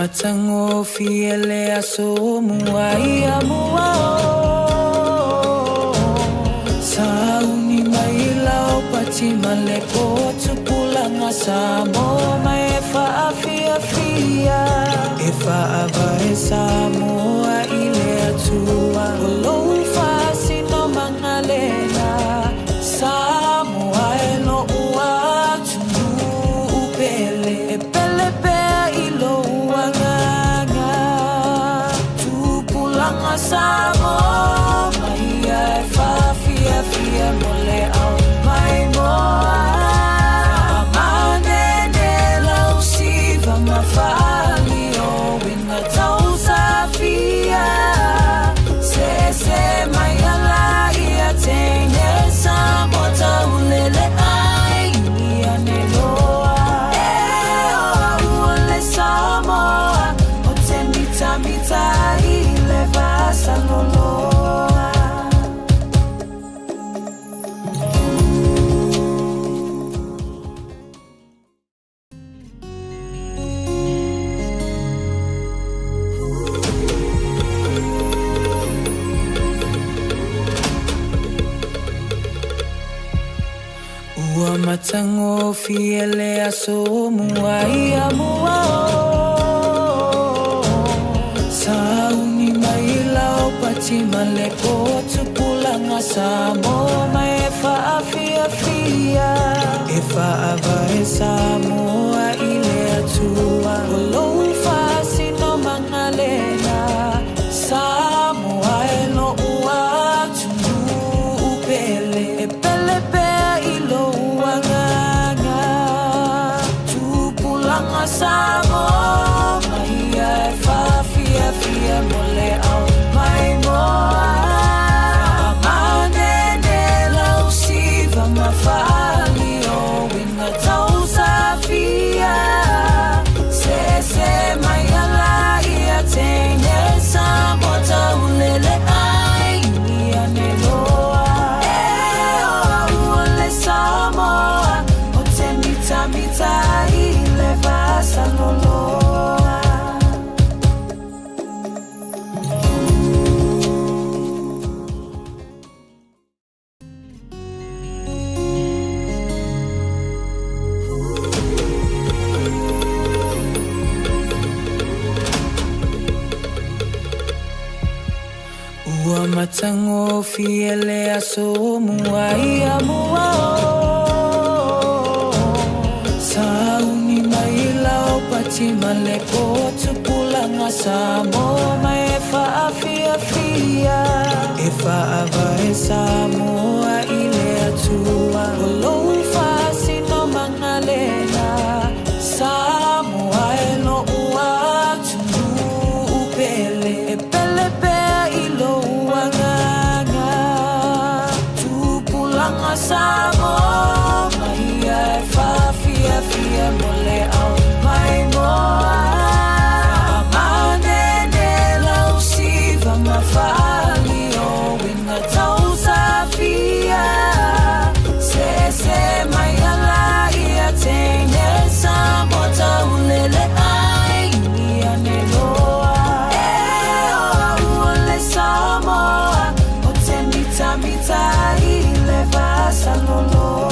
Matagofie le aso mua ia mua o. Sauni mai lau pati ma le potu pulanga Samoa mai e faafiafia. E faavae Samoa i le Atua. O lou faasinomaga lena. Samoa e lo'u atunuu pele. E pele pea i lou agaga. Tupulaga Samoa mai ia e faafiafia mo le ao maimoa. Faamanene lau siva ma faalio uiga tausafia. Sese mai ala ia teine Samoa taulele ai ia ne loa. E o au o le Samoa o te mitamita i le vasaloloa. Ua matagofie le aso mua ia mua o. Sauni mai lau pati ma le potu pulanga Samoa mai e faafiafia. E faavae Samoa i le Atua. O lou faasinomaga lena. Samoa e lo'u atunuu pele. E pele pea i lou agaga. Tupulaga Samoa mai ia e faafiafia mo le ao maimoa. Faamanene lau siva ma faalio uiga tausafia. Sese mai ala ia teine Samoa taulele ai ia ne loa. E o au o le Samoa o te mitamita i le vasaloloa. Ua matagofie le aso mua ia mua o. Sauni mai lau pati ma le potu pulanga Samoa mai e faafiafia. E faavae Samoa i le Atua. O lou faasinomaga lena. Samoa e lo'u atunuu pele. E pele pea i lou agaga. Tupulaga Samoa mai ia e faafiafia mo le ao maimoa. Faamanene lau siva ma faalio uiga tausafia. Sese mai ala ia teine Samoa taulele ai ia ne loa. E o au o le Samoa o te mitamita i le vasaloloa.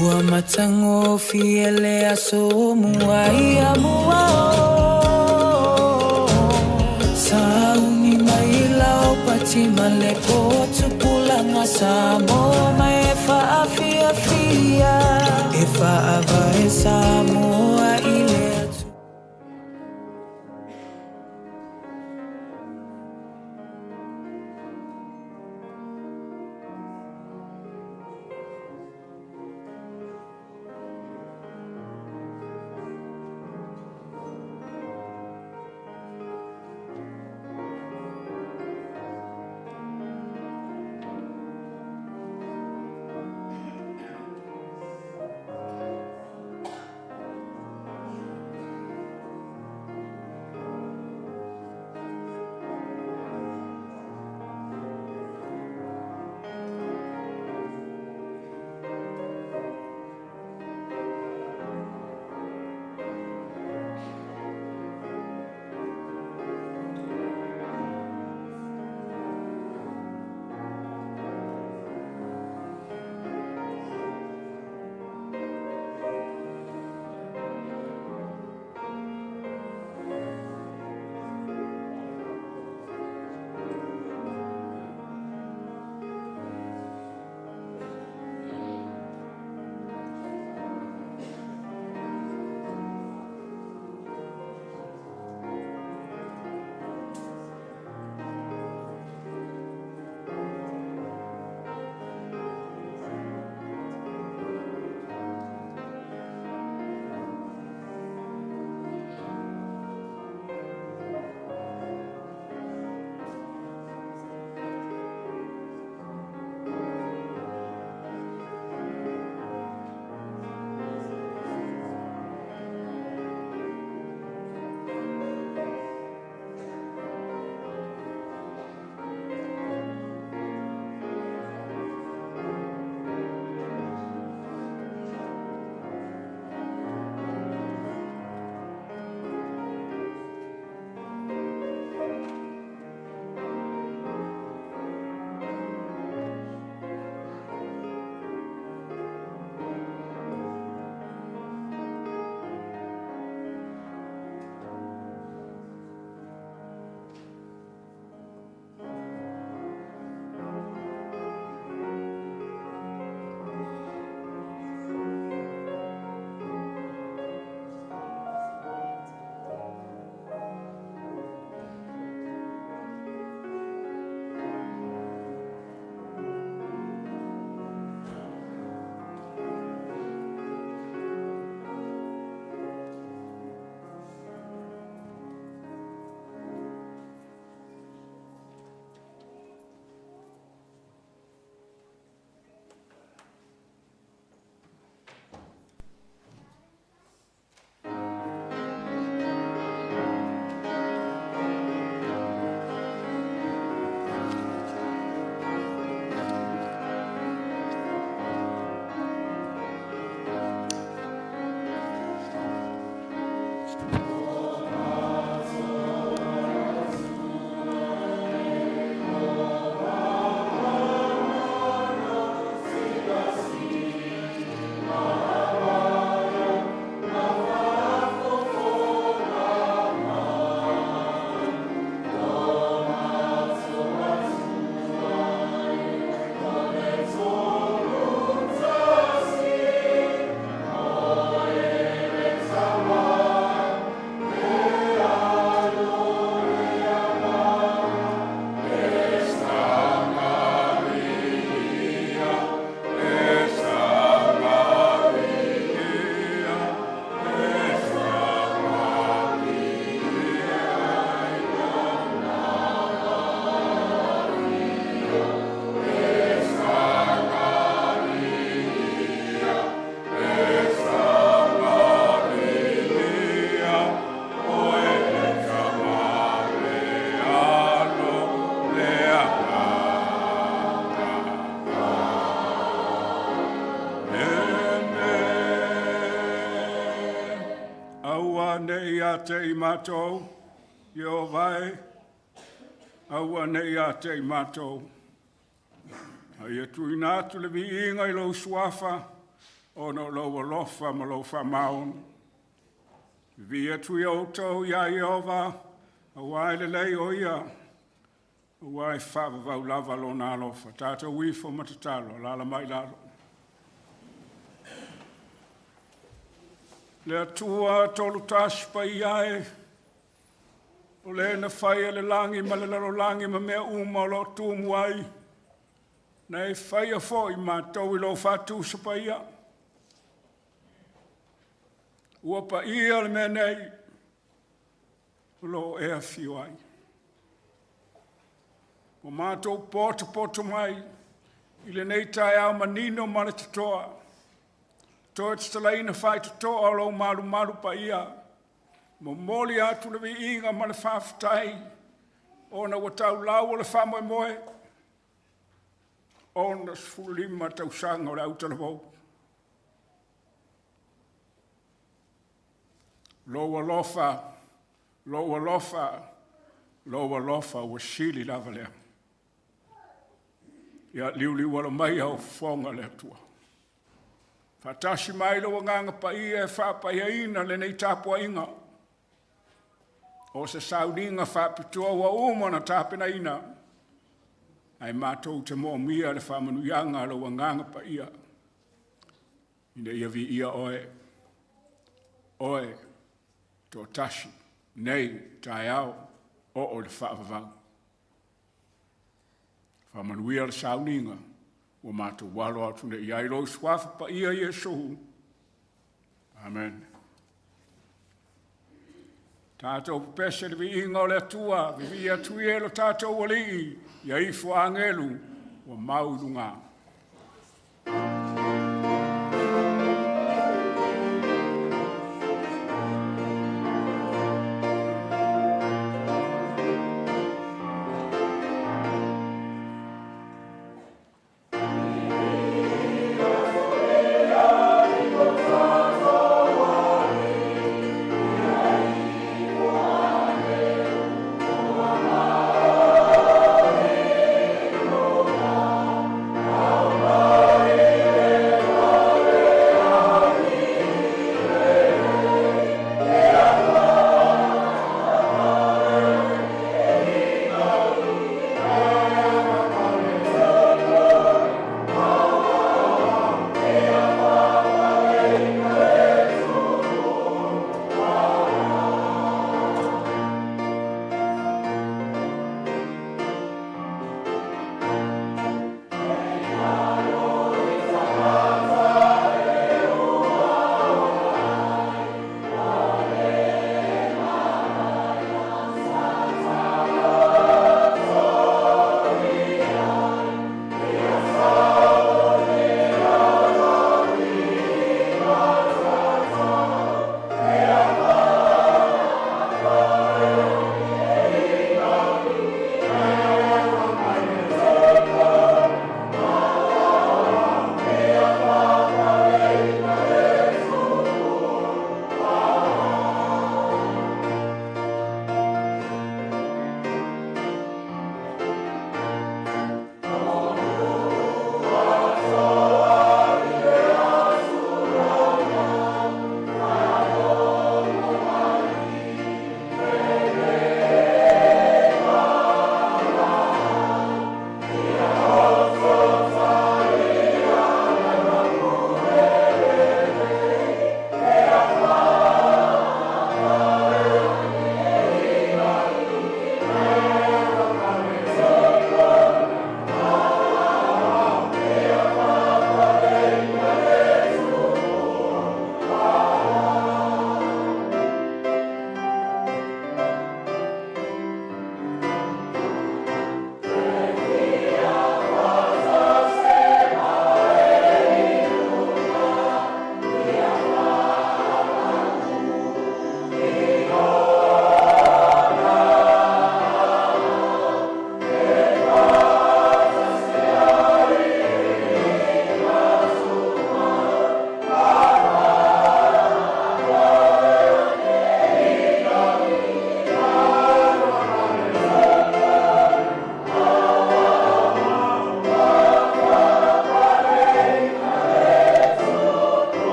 Ua matagofie le aso mua ia mua o. Sauni mai lau pati ma le potu pulanga Samoa mai e faafiafia. E faavae Samoa i le Atua. ia te i matou, Ieova e, aua ne i ia te i matou, a ia tuuina atu le viiga i lou Suafa, ona o lou alofa ma lou faamaoni. Vivii atu ia outou ia Ieova, auā e lelei o Ia, auā e faavavau lava Lona alofa. Tatou ifo ma tatalo, alaala mai i lalo. Le Atua Tolu Tasi Paia e, o Le na faia le lagi ma le lalolagi ma mea uma o lo o tumu ai, na e faia foi matou i lou faatusa paia. Ua paia le mea nei o lo o e afio ai. Ua matou poto poto mai i lenei taeao manino ma le totoa, toe tatalaina faitotoa o lou malumalu paia, momoli atu le viiga ma le faafetai ona ua tau lau o le faamoemoe. 65 tausaga o le autalavou, Lou alofa, lou alofa, lou alofa ua sili lava lea. Ia liuliualo maia o fofoga o le Atua, faatasi mai lou Agaga Paia e faapaiaina lenei tapuaiga. O se sauniga faapitoa ua uma ona tapenaina, ae matou te moomia le faamanuiaga a lou Agaga Paia ina ia viia Oe, Oe e toatasi, nei, taeao, oo i le faavavau. Faamanuia le sauniga ua matou alo atu nei i ai, i lou Suafa Paia Iesu. Amene. Tatou pepese i le viiga o le Atua, vivii atu ia e lo tatou Alii, ia ifo agelu ua mau i luga.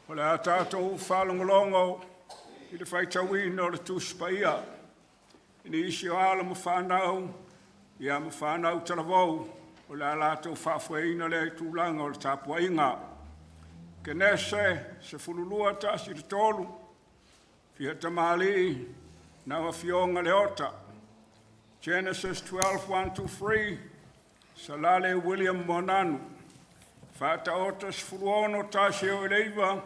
O le a tatou faalogologo i le faitauina o le Tusi Paia i nisi o alo ma fanau, ia ma fanau talavou o le a latou faafoeina lea tulaga o le tapuaiga. Kenese 12, 1-3, Fia Tamalii, Lau Afioga Leota. Genesis 12, 1-3, Salale William Moananu. Faataoto 16, 1-9,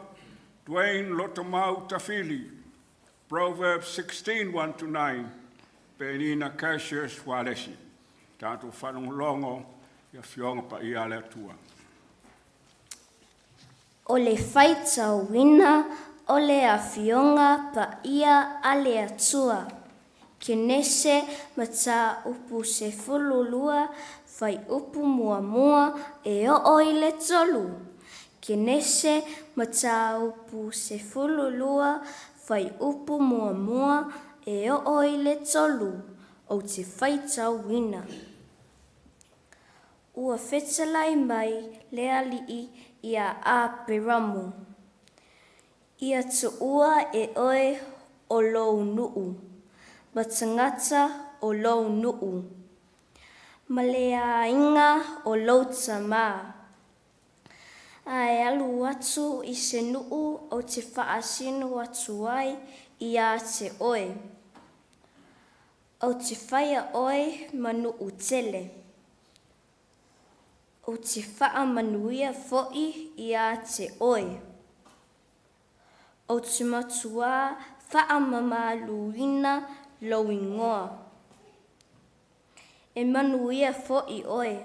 Dwayne Lotomau Tafili. Proverbs 16, 1-9, Penina Cassius Walesi. Tatou faalogologo i Afioga Paia a le Atua. O le faitauina o le Afioga Paia a le Atua. Kenese mataupu 12 fuaiupu muamua e oo i le tolu. Kenese mataupu 12 fuaiupu muamua e oo i le tolu. Ou te faitauina. Ua fetalai mai le Alii iā Aperamu, Ia tuua e oe o lou nuu, ma tagata o lou nuu, ma le aiga o lou tama, a e alu atu i se nuu ou te faasino atu ai iā te oe. Ou te faia oe ma nuu tele. Ou te faamanuia foi iā te oe. Ou te matuā faamamaluina lou ingoa. E manuia foi oe.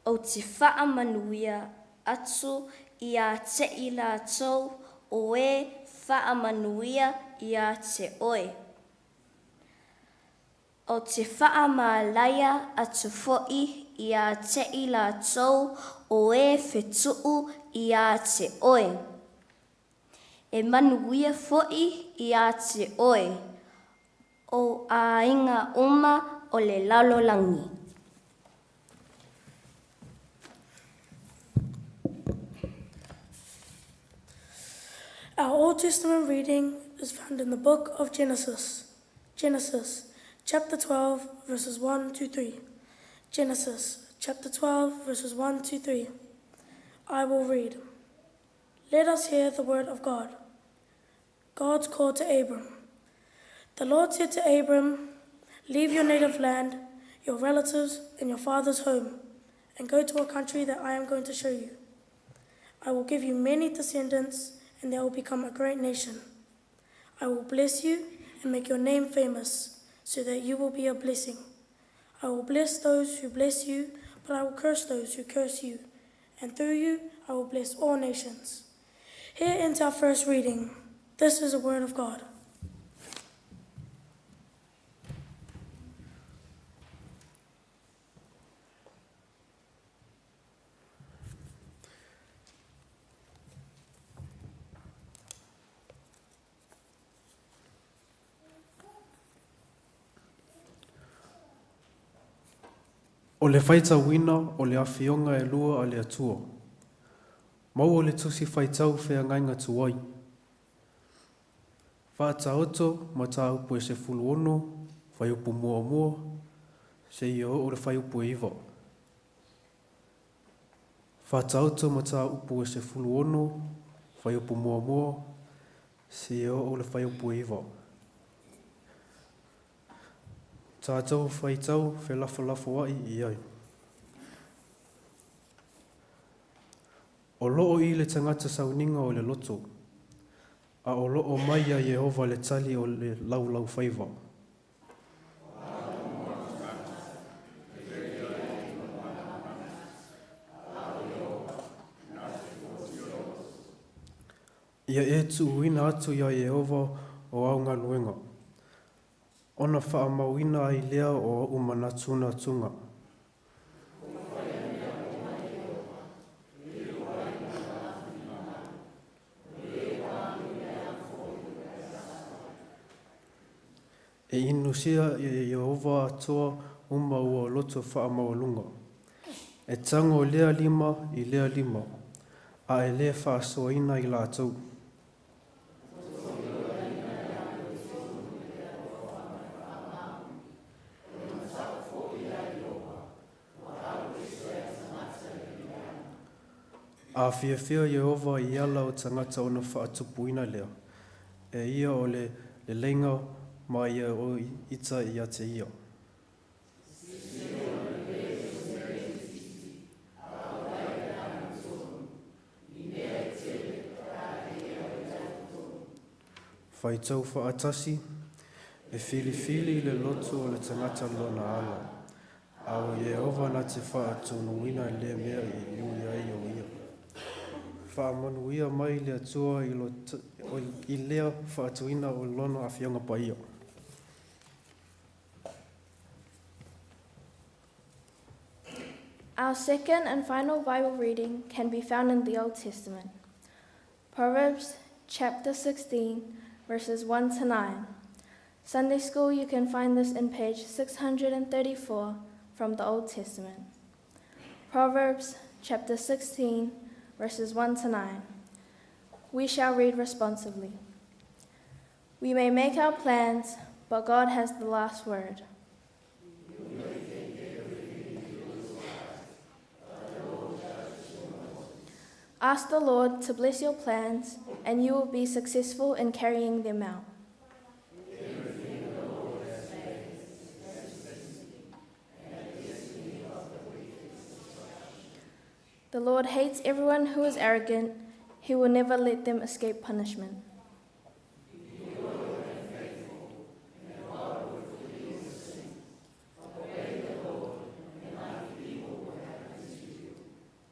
Ou te faamanuia atu iā te i lātou o e faamanuia iā te oe. Ou te faamālaia atu foi iā te i lātou o e fetuʻu iā te oe. E manuia foi iā te oe, o āiga uma o le lalolagi. Our Old Testament reading is found in the book of Genesis. Genesis chapter 12, verses 1 to 3. Genesis chapter 12, verses 1 to 3. I will read. Let us hear the word of God. God's call to Abram. The Lord said to Abram, Leave your native land, your relatives, and your father's home, and go to a country that I am going to show you. I will give you many descendants, and they will become a great nation. I will bless you and make your name famous, so that you will be a blessing. I will bless those who bless you, but I will curse those who curse you, and through you I will bless all nations. Here ends our first reading. This is a word of God. O le faitauina o le Afioga e lua a le Atua. Maua le Tusi Faitau Feagaiga Tuai. Faataoto mataupu e 16, fuaiupu muamua, seia oo le fuaiupu e iva. Faataoto mataupu e 16, fuaiupu muamua, seia oo le fuaiupu e iva. Tatou faitau felafolafoai i ai. O loo i le tagata sauniga o le loto, a o loo mai iā Iēhova le tali o le laulaufaiva. Ia e tuuina atu iā Iēhova o au galuega, ona faamauina ai lea o oʻu manatunatuga. E inusia e Iehova atoa uma ua loto faamaualuga. E tago lea lima i lea lima. a e lē faasoaina i latou. A fiafia Ieova i ala o tagata ona faatupuina lea, e ia o le leleiga ma ia o ita ia te ia. Faitau faatasi, E filifili le loto o le tagata lona ala, a o Ieova na te faatonuina lea mea e ui ai o ia. Faamanuia mai le Atua i, lo, i lea faatuina o lona Afioga Paia. Our second and final Bible reading can be found in the Old Testament. Proverbs chapter 16, verses 1 to 9. Sunday School, you can find this in page 634 from the Old Testament. Proverbs chapter 16, verses 1 to 9. We shall read responsively. We may make our plans, but God has the last word. Ask the Lord to bless your plans, and you will be successful in carrying them out. The Lord hates everyone who is arrogant. He will never let them escape punishment.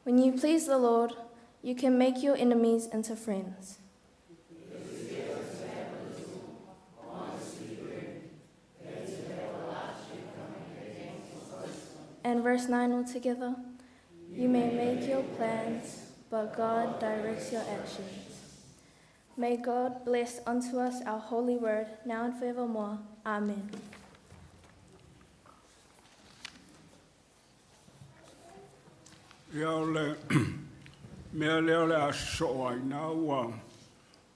When you please the Lord, you can make your enemies into friends. And verse 9 altogether You may make your plans, but God directs your actions. May God bless unto us our holy word, now and forevermore. Amen. Ia o le mea lea o le a sosoo ai na ua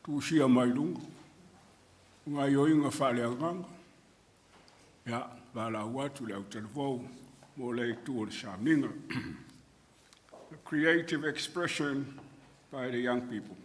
tusia mai luga, gaoioiga faaleagaga. Ia, valaau atu le autalavou mo le itu o le sauniga. The creative expression by the young people.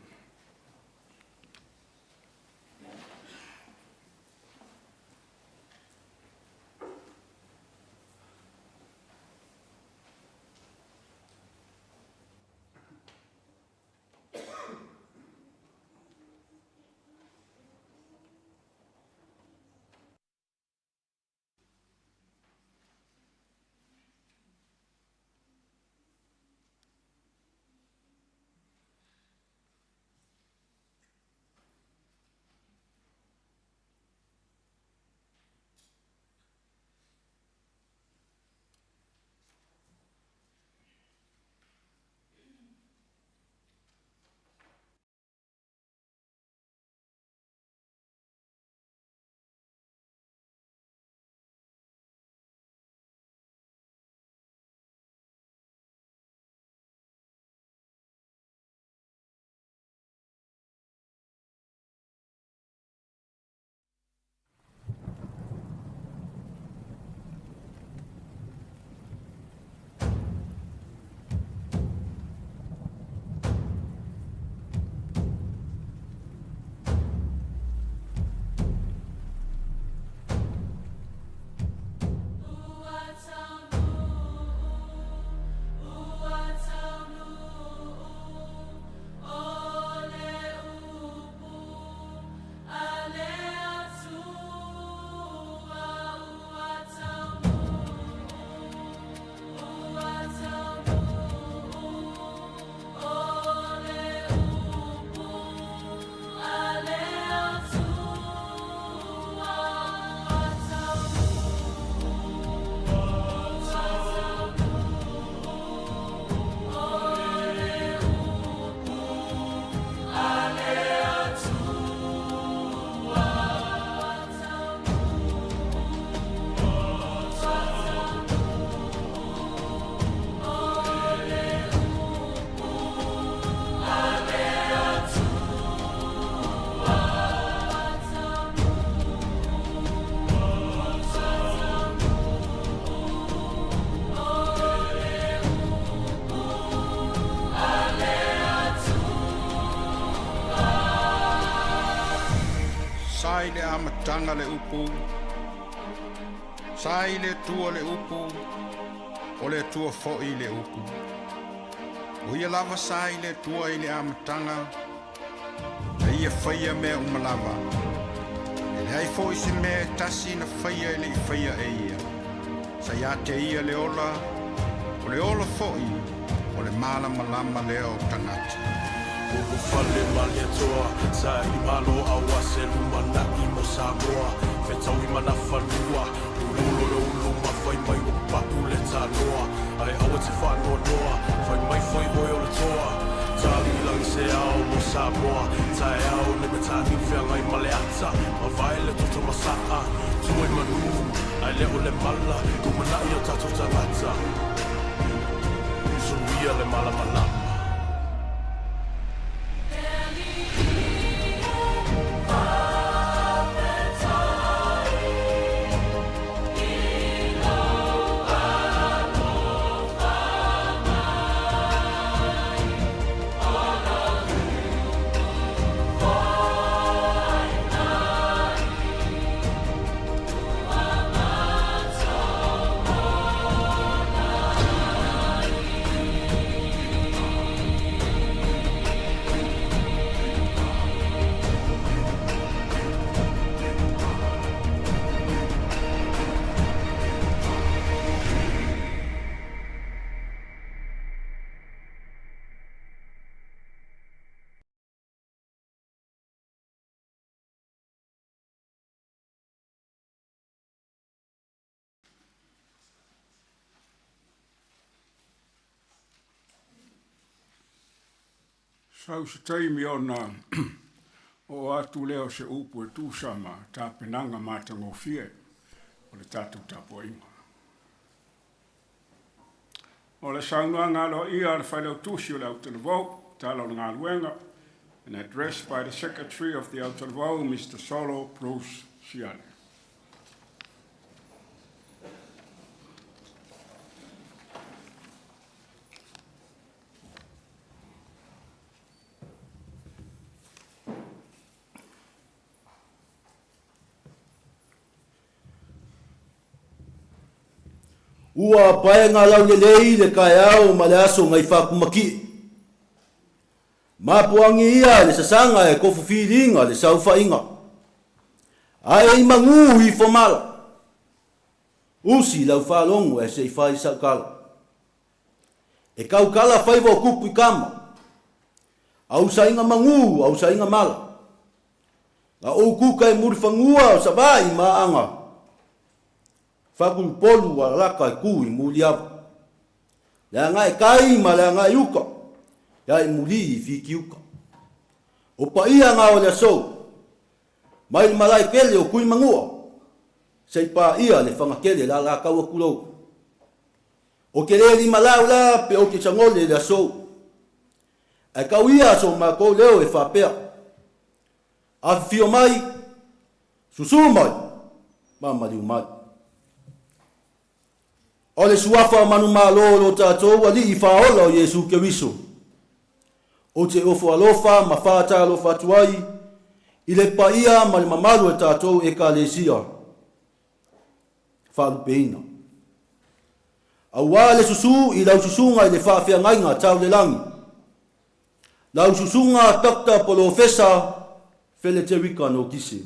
Sa i le amataga le Upu, sa i le Atua le Upu, o le Atua foi le Upu. O ia lava sa i le Atua i le amataga, na ia faia mea uma lava. E leai foi se mea e tasi na faia e le i faia e ia. Sa ia te ia le ola, o le ola foi o le malamalama lea o tagata. Ulufale Malietoa, saili malo aua se lumanai mo Samoa, fetaui ma Nafanua, uluulu le ulu ma fai mai ua papu le tanoa, ae aua te faanoanoa, fai mai foi oe o le toa, Tagilagi se ao mo Samoa, taeao nei matagi feagai ma le ata, mavae le toto masaa, tua i manu, ae le o le mala, lumanai o tatou tagata, suluia le malamalama. Sau se taimi ona oo atu lea o se upu e tusa ma tapenaga matagofie o le tatou tapuaiga. O le saunoaga aloaia a le Failautusi o le Autalavou, Tala o le Galuega, an address by the Secretary of the Autalavou, Mr. Solo Bruce Siale. Ua paega laulelei le kaeao ma le aso nai Fakumakie. Mapuangi ia le sasaga e kofu filiga le saofaiga. Ae i magū ifo mala. Usi lau faalogo ae se i fai sau tala. E kaukala faiva o kupu i kama. Ausaiga magū, ausaiga mala. Na ou kuka e mulifanua o Savaii ma Aga. Fakulupolu alalaka e ku i Muliava. Le agai kai ma le agai uka, ia i muli i Fikiuka. O paia nga o le aso, mai le malae kele o Kuimanua, sei paia le whangakele la la kaua kulou. O ke le lima lau la pe o ke sangole le aso. Ae kau ia so mākou leo e whapea. Afifio mai, susu mai, ma maliu mai. O le suafa o manumalo o lo tatou Alii Faaola o Iesu Keriso. Ou te ofo alofa ma faatalofa atu ai i le paia ma le mamalu o tatou Ekalesia faalupeina. Auā le susu i lau susuga i le faafeagaiga tau le lagi, lau susuga Doctor Polofesa Feleterika Nokise.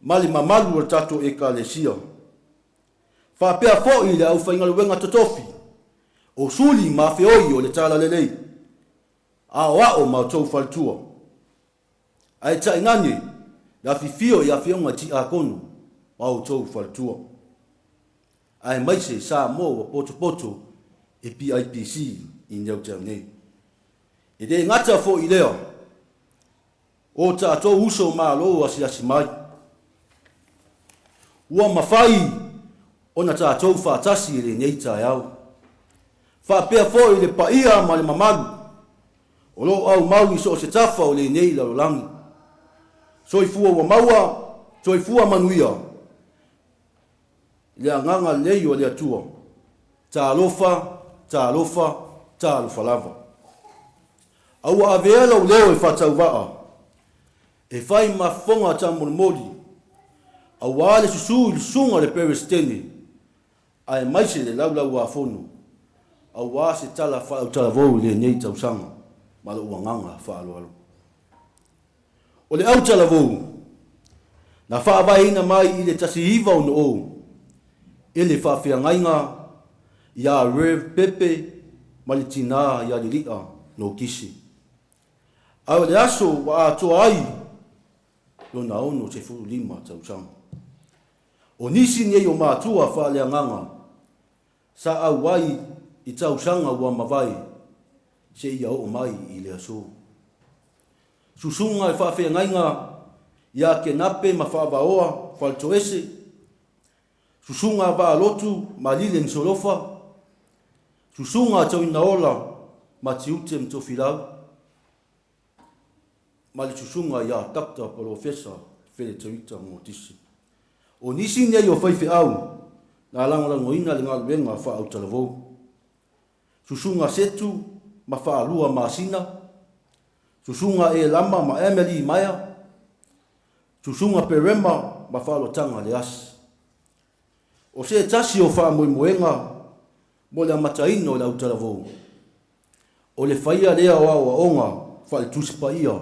ma le mamalu o le tatou Ekalesia. Faapea foi le aufaigaluega totofi o suli ma feoi o le Talalelei, aoao ma outou faletua. Ae tainane le afifio i afioga i tiakono ma outou faletua. Aemaise Samoa ua potopoto e PIPC i Neutel nei. E le gata foi i lea, O tatou uso malo asiasi mai. Ua mafai ona tatou faatasi i lenei taeao. Faapea foi le paia ma le mamalu o lo o aumau i so o se tafa o lenei lalolagi. Soifua ua maua, soifua manuia i le agaga lelei o le Atua. Talofa, talofa, talofa lava. A ua avea lou leo e faatauvaa. E fai ma fofoga taumolimoli aua le susu i le susuga i le Peresetene aemaise le Laulau-a-Fono aua se tala faautalavou i lenei tausaga ma lou agaga faaaloalo. O le autalavou na faavaeina mai i le 1960 e le faafeagaiga ia Rev Pepe ma le tinā ia Lili'a Nokise. A o le aso ua atoa ai lona 65 tausaga. O nisi nei o matua faaleagaga sa auai i tausaga ua mavae seia oo mai i le aso. Susuga i faafeagaiga ia Kenape ma Faavaoa Faletoese, Susuga Vaalotu ma Lilian Solofa, Susuga Tauinaola ma Tiute Mtofilau, ma le Susuga ia Doctor Polofesa Feleterita Ngotisi. O nisi nei o faifeau na lagolagoina le galuega faautalavou. Susuga Setu ma Faalua Masina, Susuga Elama ma Emily Maea, Susuga Perema ma Faalotaga Leasi. O se tasi o faamoemoega mo le amataina o le autalavou, o le faia lea o aoaoga faale-Tusi Paia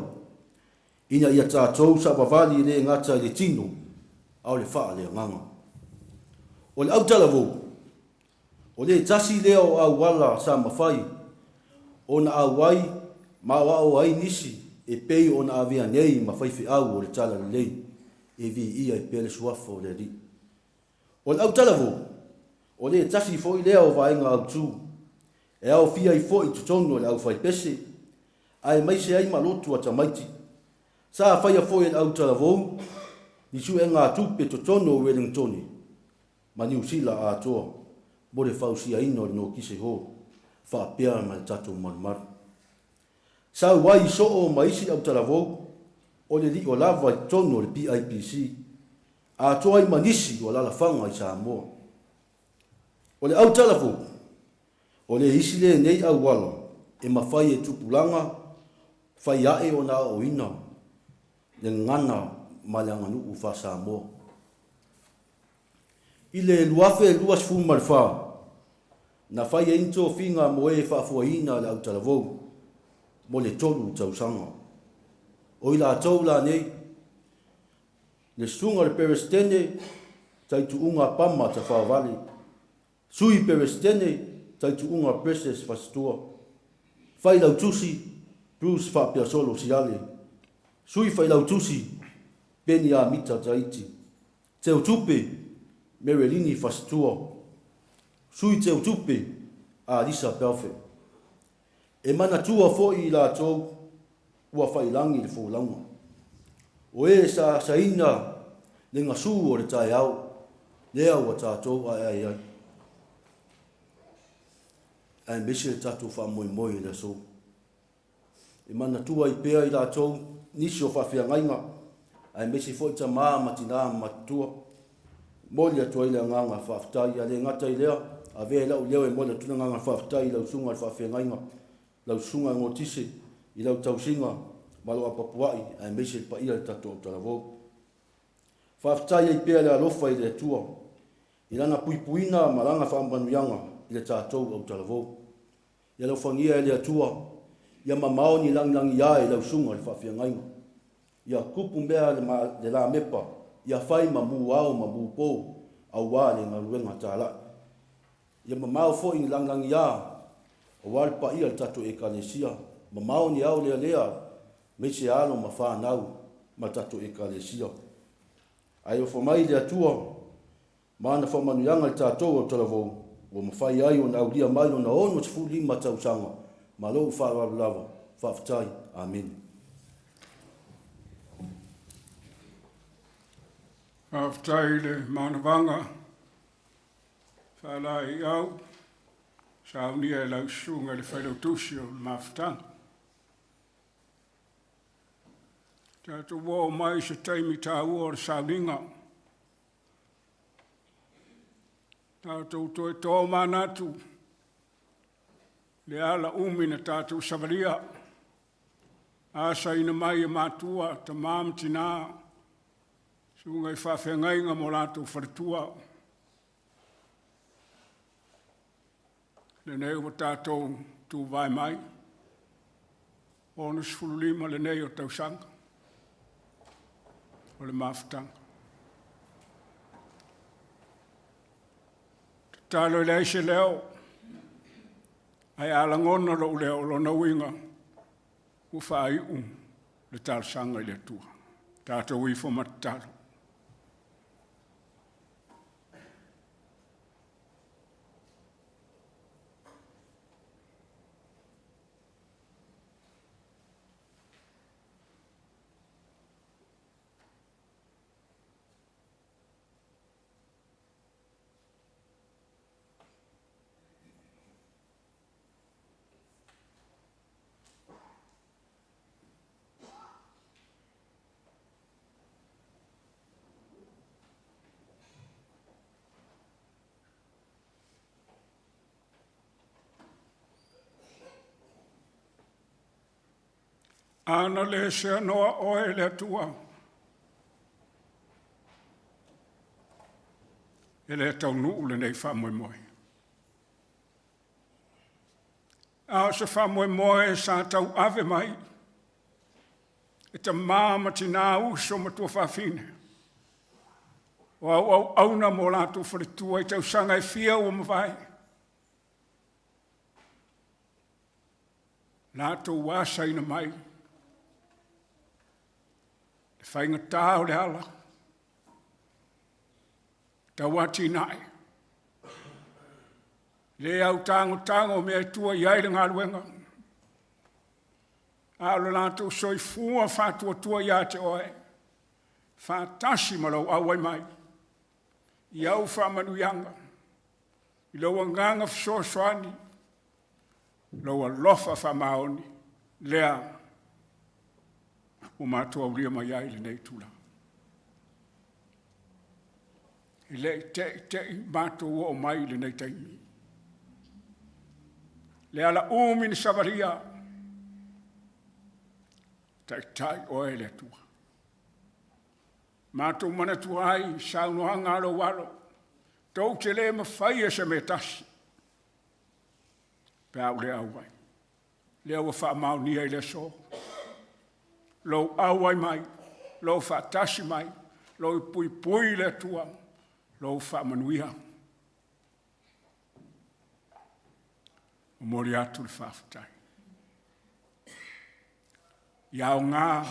ina ia tatou savavali e le gata i le tino a o le faaleagaga. O le autalavou, O le tasi lea o auala sa mafai ona auai ma aoao ai nisi e pei ona avea nei ma faifeau o le Talalelei e viia ai pea le Suafa o le Alii. O le autalavou, o le tasi foi lea o vaega autu e aofia ai foi i totonu o le aufaipese aemaise ai ma lotu a tamaiti. Sa faia foi e le autalavou ni suegatupe i totonu o Ueligitone ma Niu Sila atoa mo le fausiaina o le nokise hou faapea ma le tatou malumalu. Sau ai i soo ma isi autalavou o le lio lava i totonu o le PIPC atoa ai ma nisi o alalafaga i Samoa. O le autalavou, o le isi lenei auala e mafai e tupulaga fai ae ona aoaoina le gagana ma le aganuu faa-Samoa. I le 2024, na fai ai ni tofiga mo e faafoeina le autalavou mo le tolu tausaga. O i latou la nei, le Susuga i le Peresetene Taituuga Pama Tafaovale, Sui Peresetene Taituuga Precious Fasitua, Failautusi Bruce Faapeasolo Siale, Sui Failautusi Peni Amita Taiti, Teutupe Merelini Fasitua, Sui Teutupe Alisa Belford. E manatua foi i latou ua failangi le folauga. O e sa asaina le gasu o le taeao, lea ua tatou aeae ai. Aemaise le tatou faamoemoe i le aso. E manatua ai pea i latou nisi o faafeagaiga, aemaise foi tama ma tina matutua. Momoli atu ai le agaga faafetai, a le gata i lea, avea i lau leo e momoli atu le agaga faafetai i lau susuga i le faafeagaiga, lau susuga i Gotise, i lau tausiga ma lou apapuai, aemaise le paia o le tatou autalavou. Faafetai ai pea le alofa i le Atua i Lana puipuiga ma Lana faamanuiaga i le tatou autalavou. Ia alofagia e le Atua, ia mamao ni lagilagi ae i lau susuga i le faafeagaiga. Ia tupu mea le lamepa, ia fai ma mu ao ma mu po, aua le galuega talai. Ia mamao foi ni lagilagia aua le paia o le tatou Ekalesia, mamao ni ao lealea aemaise alo ma fanau ma le tatou Ekalesia. Ae ofo mai le Atua Ma ana faamanuiaga i tatou autalavou, ua mafai ai ona aulia mai lona 65 tausaga ma lou faaaloalo lava. Faafetai. Amene. Faafetai i le manavaga faalaeiau saunia e lau susuga i le Failautusi o le Mafutaga. Tatou oo mai i se taimi taua o le sauniga. Tatou toe tomanatu le ala umi na tatou savalia. Asaina mai e matua, tamā ma tinā, susuga i faafeagaiga ma o latou faletua. Lenei ua tatou tuvae mai, 65 lenei o tausaga o le mafutaga. Tatalo e leai se leo, ae a lagona lou leo, o lona uiga ua faaiu le talosaga i le Atua. Tatou ifo ma tatalo. Ana le seanoa oe le Atua, e le taunuu lenei faamoemoe. A o se faamoemoe sa tauave mai e tamā ma tinā, uso ma tuafafine, o auauauna mo latou faletua i tausaga e fia ua mavae. Latou asaina mai le faigatā o le ala, tauatinae, le au tagotago o mea e tua i ai le galuega, a o le latou soifua faatuatua ia te oe, faatasi ma lou auai mai i au faamanuiaga, i lou agaga fesoasoani, lou alofa faamaoni, lea ua matou aulia mai ai lenei itula. E le i te i te i matou oo mai i lenei taimi. Le ala umi na savalia, taitai oe le Atua. Matou manatua ai saunoaga a lou alo, tou te le mafaia se mea e tasi, pe a ou le auai. Lea ua faamaonia i le aso, lou auai mai, lou faatasi mai, lou puipui le Atua, lou faamanuia. Momoli atu le faafetai. Ia aoga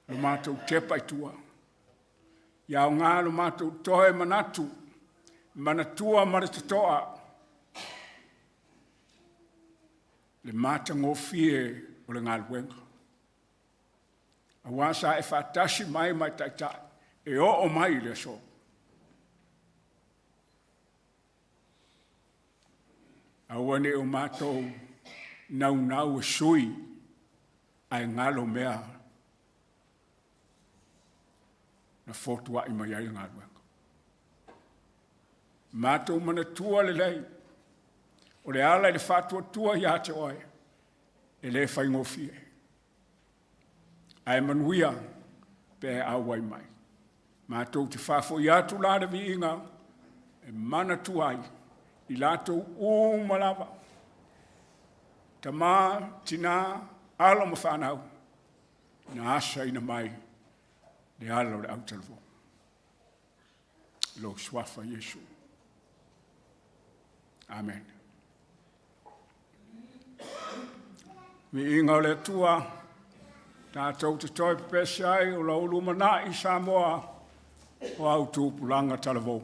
lo matou tepa i tua, ia aoga lo matou toe manatu, manatua ma le totoa le matagofie o le galuega, aua sa e faatasi mai ma e taitai e oo mai i le aso. Aua ne i o matou naunau e sui, ae galo mea na fotuai mai ai le galuega. Matou manatua lelei, o le ala i le faatuatua ia te oe, e le faigofie, ae manuia pe auai mai. Matou te faafoi atu la le viiga e manatua ai i latou uma lava, tama, tina, alo ma fanau na asaina mai le ala o le autalavou. I lou suafa Iesu. Amene. Viiga o le Atua, tatou te toe pepesi ai o lou lumanai Samoa o au tupulaga talavou.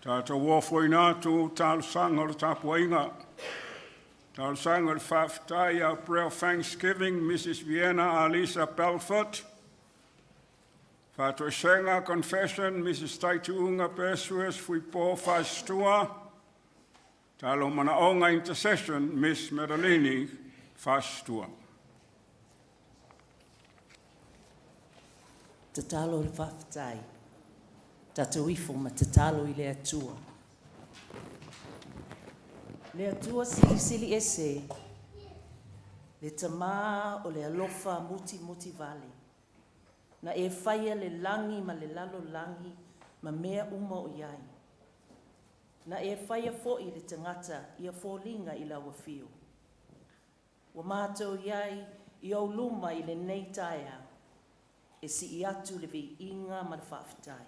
Tatou ofoina atu talosaga o le tapuaiga. Talosaga o le faafetai, our prayer of thanksgiving, Mrs. Vienna Alisa Belfort. Faatoesega, confession, Mrs. Taitu'uga Persuas Fuipo Faistua. Talo manaoga, intercession, Miss Madalini Faistua. Tatalo o le faafetai. Tatou ifo ma tatalo i le Atua. Le Atua silisili ese, le Tamā o le alofa mutimoti vale, na e faia le lagi ma le lalolagi ma mea uma o i ai. Na e faia foi le tagata ia foliga i lau afio. Ua matou i ai i ou luma i lenei taeao, e sii atu le viiga ma le faafetai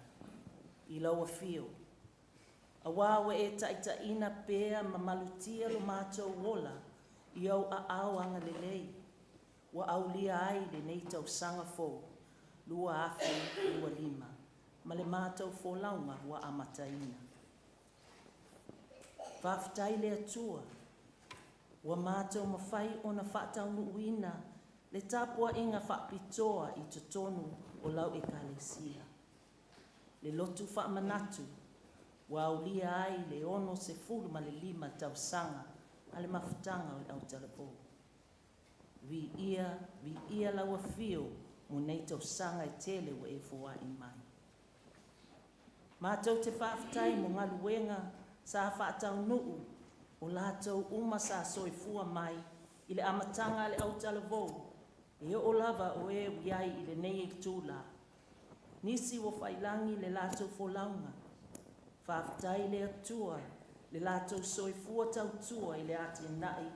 i lau afio, auā ua e taitaiina pea ma malutia lo matou ola i ou aao agalelei, ua aulia ai lenei tausaga fou 2025 ma le matou folauga ua amataina. Faafetai le Atua, ua matou mafai ona faataunuuina le tapuaiga faapitoa i totonu o lau Ekalesia, le lotu faamanatu ua aulia ai le 65 tausaga a le mafutaga o le autalavou. Viia, viia lau afio mo nei tausaga e tele ua e foai mai. Matou te faafetai mo galuega sa faataunuu o latou uma sa soifua mai i le amataga a le autalavou e oo lava o e ua i ai i lenei itula. Nisi ua faiilagi le latou folauga. Faafetai le Atua le latou soifua tautua i le atinae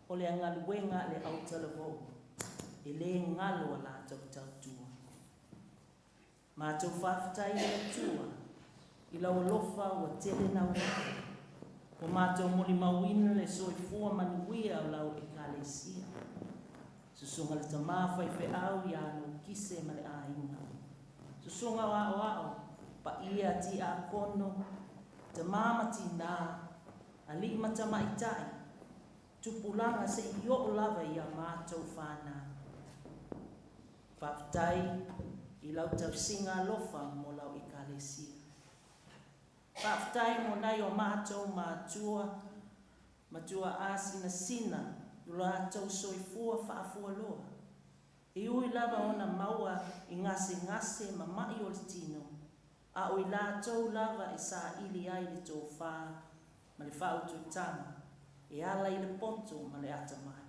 o le galuega a le autalavou, e le galo a latou tautua. Matou faafetai i le Atua i lau alofa ua tele naunau, ua matou molimauina le soifua manuia o lau Ekalesia. Susuga le tama faifeau ia Nokise ma le aiga. Susuga o aoao, paia tiakono, tama ma tinā, alii ma tamaitai, tupulaga seia oo lava ia matou fanau. Faafetai i lau tausiga alofa mo lau Ekalesia. Faafetai mo nai o matou matua, matua asinasina i lo latou soifua faafualoa. E ui lava ona maua i gasegase ma mai o le tino, a o i latou lava e saili ai le tofa ma le faautautaga e ala i le poto ma le atamai.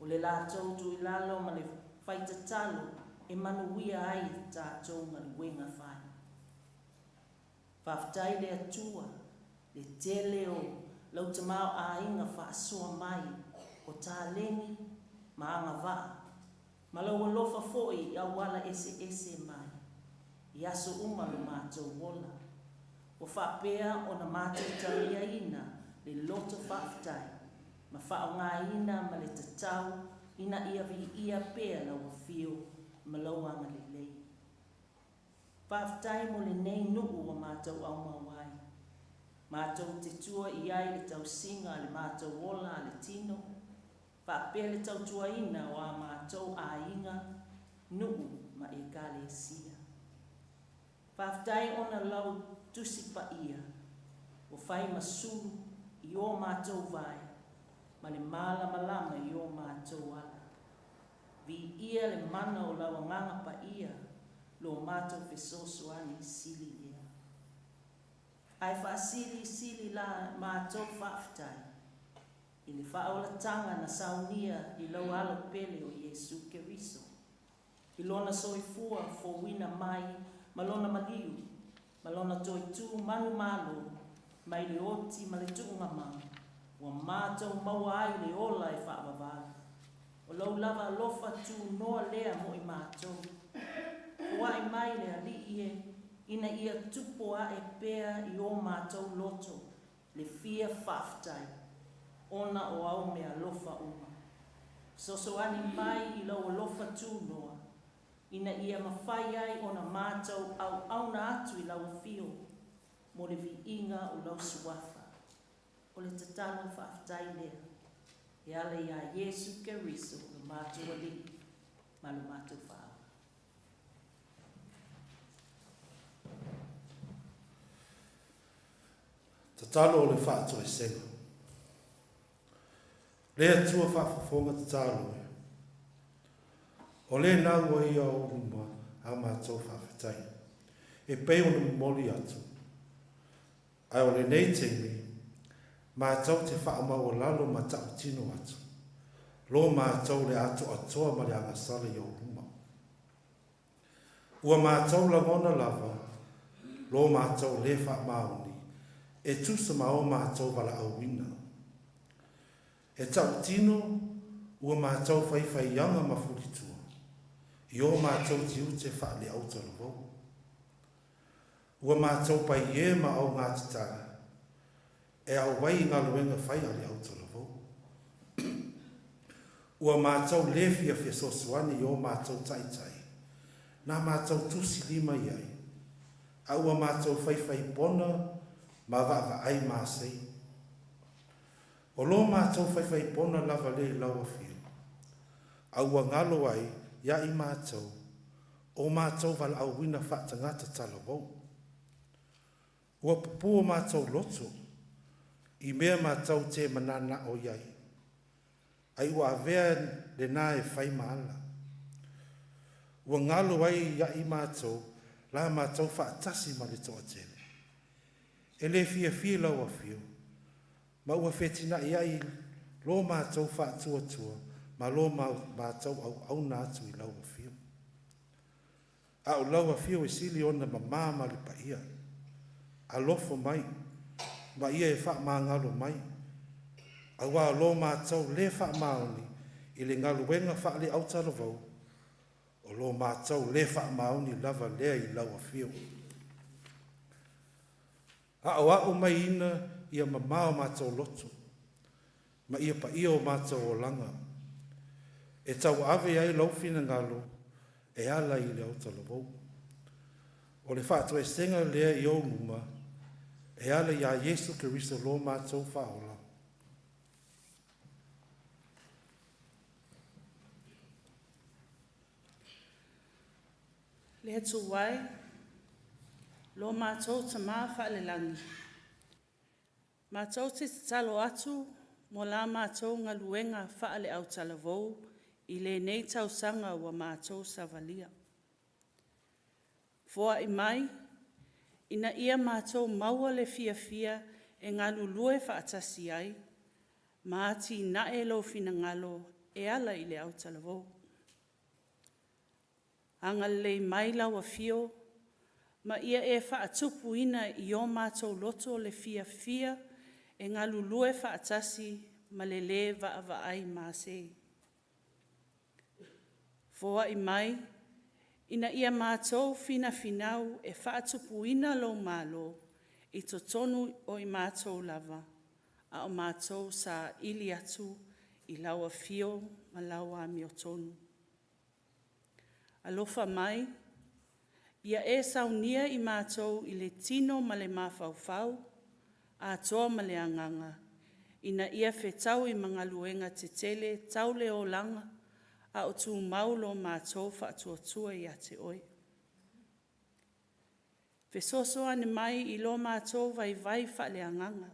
O le latou tuilalo ma le faitatalo e manuia ai tatou galuega fai. Faafetai le Atua, le tele o lau tamaoaiga faasoa mai o taleni ma agavaa, ma lou alofa foi i auala eseese mai i aso uma lo matou ola. Ua faapea ona matou taliaina le loto faafetai ma faaaogaina ma le tatau ina ia viia pea lau afio ma lou agalelei. Faafetai mo lenei nuu ua matou aumau ai. Matou te tua i ai le tausiga a le matou ola a le tino, faapea le tautuaina o a matou aiga, nuu ma Ekalesia. Faafetai ona lau Tusi Paia ua fai ma sulu i o matou vae ma le malamalama i o matou ala. Viia le mana o lau Agaga Paia lo matou fesoasoani sili lea. Ae faasilisili la matou faafetai i le faaolataga na saunia i lou Alo pele o Iesu Keriso, i lona soifua fouina mai ma lona maliu ma lona toe tu manumalo mai le oti ma le tuugamau, ua matou maua ai le ola e faavavau. O lou lava alofa tunoa lea mo i matou. Foai mai le Alii e, ina ia tupo ae pea i o matou loto le fia faafetai ona o au meaalofa uma. Fesoasoani mai i lou alofa tunoa, ina ia mafai ai ona matou auauna atu i lau afio. mo le viiga o lau Suafa. O le tatalo faafetai lea e ala iā Iesu Keriso lo matou Alii ma lo matou Faaola. Tatalo o le faatoesega. Le Atua faafofoga tatalo e. O lena ua ia ou luma a matou faafetai, e pei ona momoli atu. Ae o lenei taimi, matou te faamaualalo ma tautino atu, lo matou le atoatoa ma le agasala i ou luma. Ua matou lagona lava lo matou le faamaoni e tusa ma o matou valaauina. E tautino ua matou faifaiaga ma fulitua i o matou tiute faale-autalavou. Ua matou paie ma augatata e auai i galuega fai a le autalavou. Ua matou le fia fesoasoani i o matou taitai, na matou tusi lima i ai, a ua matou faifai pona ma vaavaai masei. O lo matou faifai pona lava le i lau afio, a ua galo ai ia i matou o matou valaauina faatagata talavou. Ua pupū o matou loto i mea matou te mananao i ai, ai ua avea lena e fai ma ala. Ua galo ai ia i matou la matou faatasi ma le toatele. E le fiafia i lau afio, ma ua fetinaʻi ai lo matou faatuatua ma lo matou auauna atu i lau afio. A o lau afio e sili ona mamā ma le paia. Alofa mai, ma ia e faamagalo mai, auā o lo matou le faamaoni i le galuega faale-autalavou, o lo matou le faamaoni lava lea i lau afio. Aoao mai ina ia mamā o matou loto, ma ia paia o matou olaga, e tauave ai lou finagalo e ala i le autalavou. O le faatoesega lea i ou luma, e ala iā Iesu Keriso lo matou Faaola. Le Atua e, lo matou Tamā faalelagi, matou te tatalo atu mo la matou galuega faale-autalavou i lenei tausaga ua matou savalia. Foai mai, ina ia matou maua le fiafia e galulue faatasi ai ma atinae lou finagalo e ala i le autalavou. Agalelei mai lau Afio ma ia e faatupuina i o matou loto le fiafia e galulue faatasi ma le lē vaavaai masei. Foai mai ina ia matou finafinau e faatupuina lou Malo i totonu o i matou lava, a o matou saili atu i lau Afio ma lau amiotonu. Alofa mai, ia e saunia i matou i le tino ma le mafaufau, atoa ma le agaga, ina ia fetaui ma galuega tetele tau le olaga, a o tumau lo matou faatuatua ia te oe. Fesoasoani mai i lo matou vaivai faaleagaga.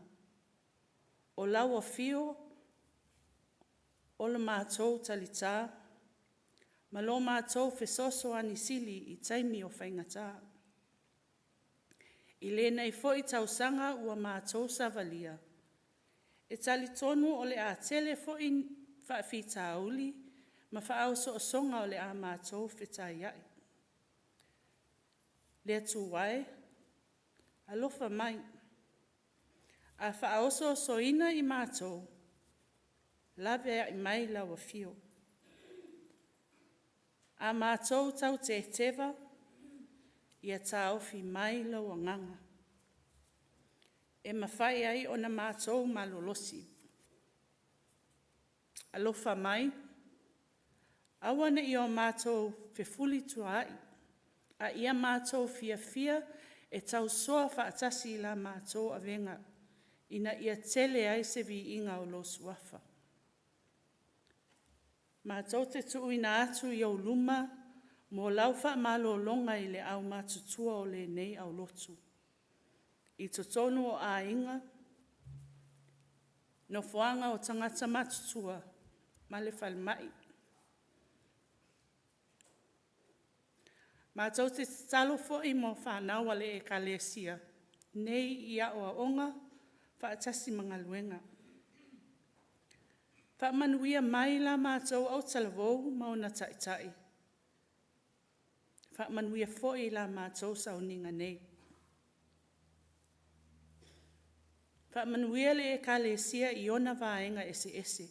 O lau Afio o le matou talitā ma lo matou fesoasoani sili i taimi o faigata. I lenei foi tausaga ua matou savalia, e talitonu o le a tele foi faafitauli ma faaosoosooga o le a matou fetaiai. Le Atua e, alofa mai, a faaosoosoina i matou, laveai mai lau Afio. A matou tauteteva, ia taofi mai lou Agaga, e mafai ai ona matou malolosi. Alofa mai, aua ne i o matou fefulituaai, a ia matou fiafia. e tausoa faatasi i la matou avega, ina ia tele ai se viiga o lou Suafa. Matou te tuuina atu i ou luma mo lau faamalologa i le aumatutua o lenei aulotu, i totonu o aiga, nofoaga o tagata matutua ma le falemai. Matou te tatalo foi mo fanau a le Ekalesia nei i aoaoga faatasi ma galuega. Faamanuia mai la matou autalavou ma ona taitai, faamanuia foi i la matou sauniga nei. Faamanuia le Ekalesia i ona vaega eseese.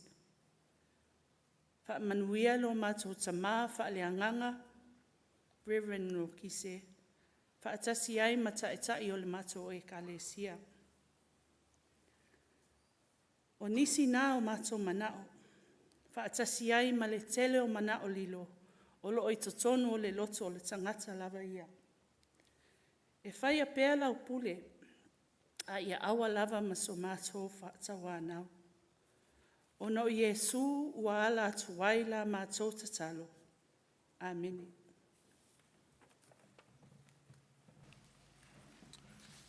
Faamanuia lo matou tama faaleagaga Reverend Nokise, faatasi ai ma taitai o le matou Ekalesia. O nisi na o matou manao, faatasi ai ma le tele o manao lilo o lo o i totonu o le loto o le tagata lava ia. E faia pea lau pule, a ia aua lava ma so matou faatauanau. Ona o Iesu ua ala atu ai la matou tatalo. Amene.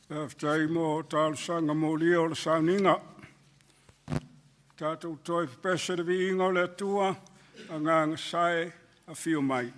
Faafetai mo talosaga molia o le sauniga. Tatou toe pepese i le viiga o le Atua, Agaga sa e afio mai.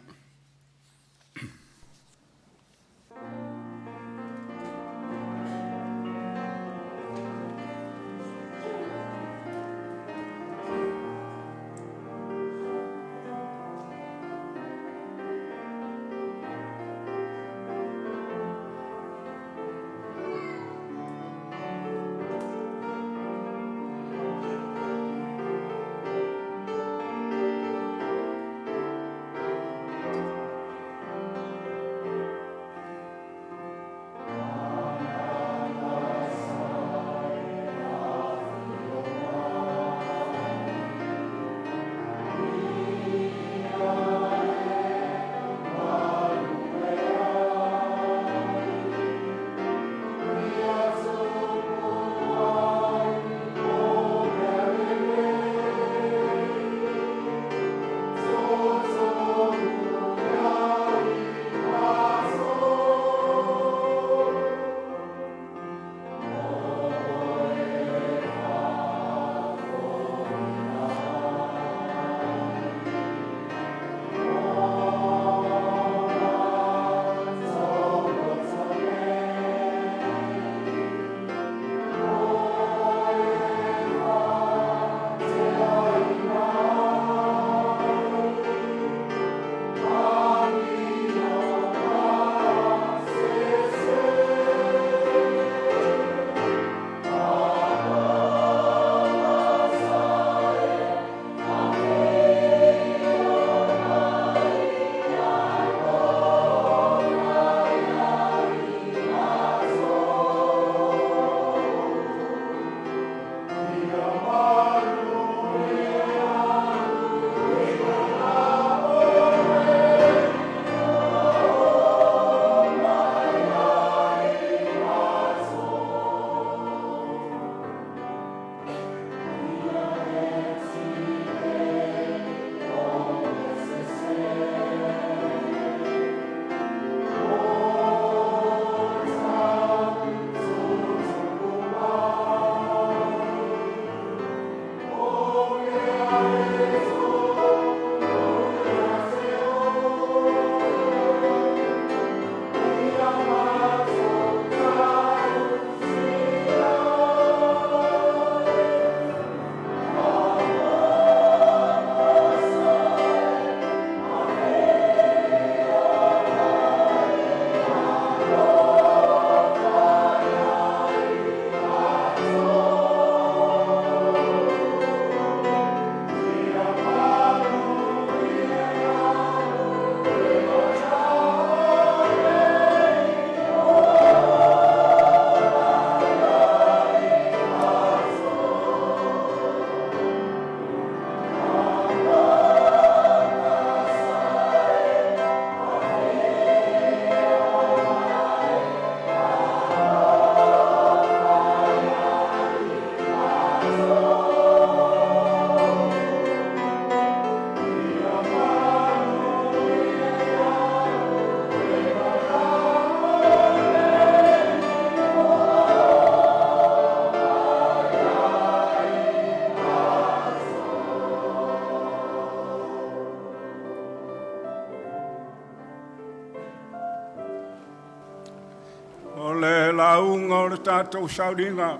le lauga o le tatou sauliga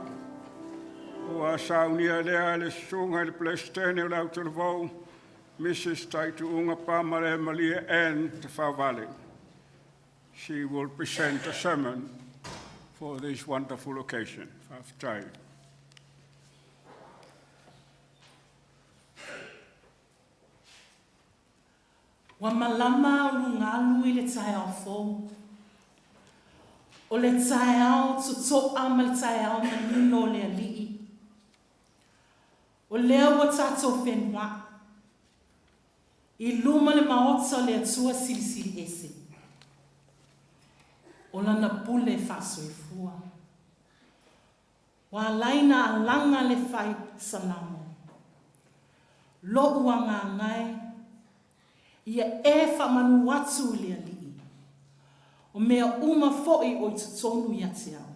ua saunia lea e le susuga i le Peresetene o le Autalavou, Mrs. Taituuga Pamale Malie Ann Tafaovale. She will present a sermon for this wonderful occasion. Faafetai. Ua malama o lugalu i le taeao fou. O le taeao toto'a ma le taeao manino o le Alii. O lea ua tatou fenoa'i i luma le maota o le Atua Silisili Ese, o Lana pule faasoifua. Ua alai na alaga le fai Salamo. Lo'u agaga e, ia e faamanu atu i le Alii, o mea uma fo'i o i totonu ia te au,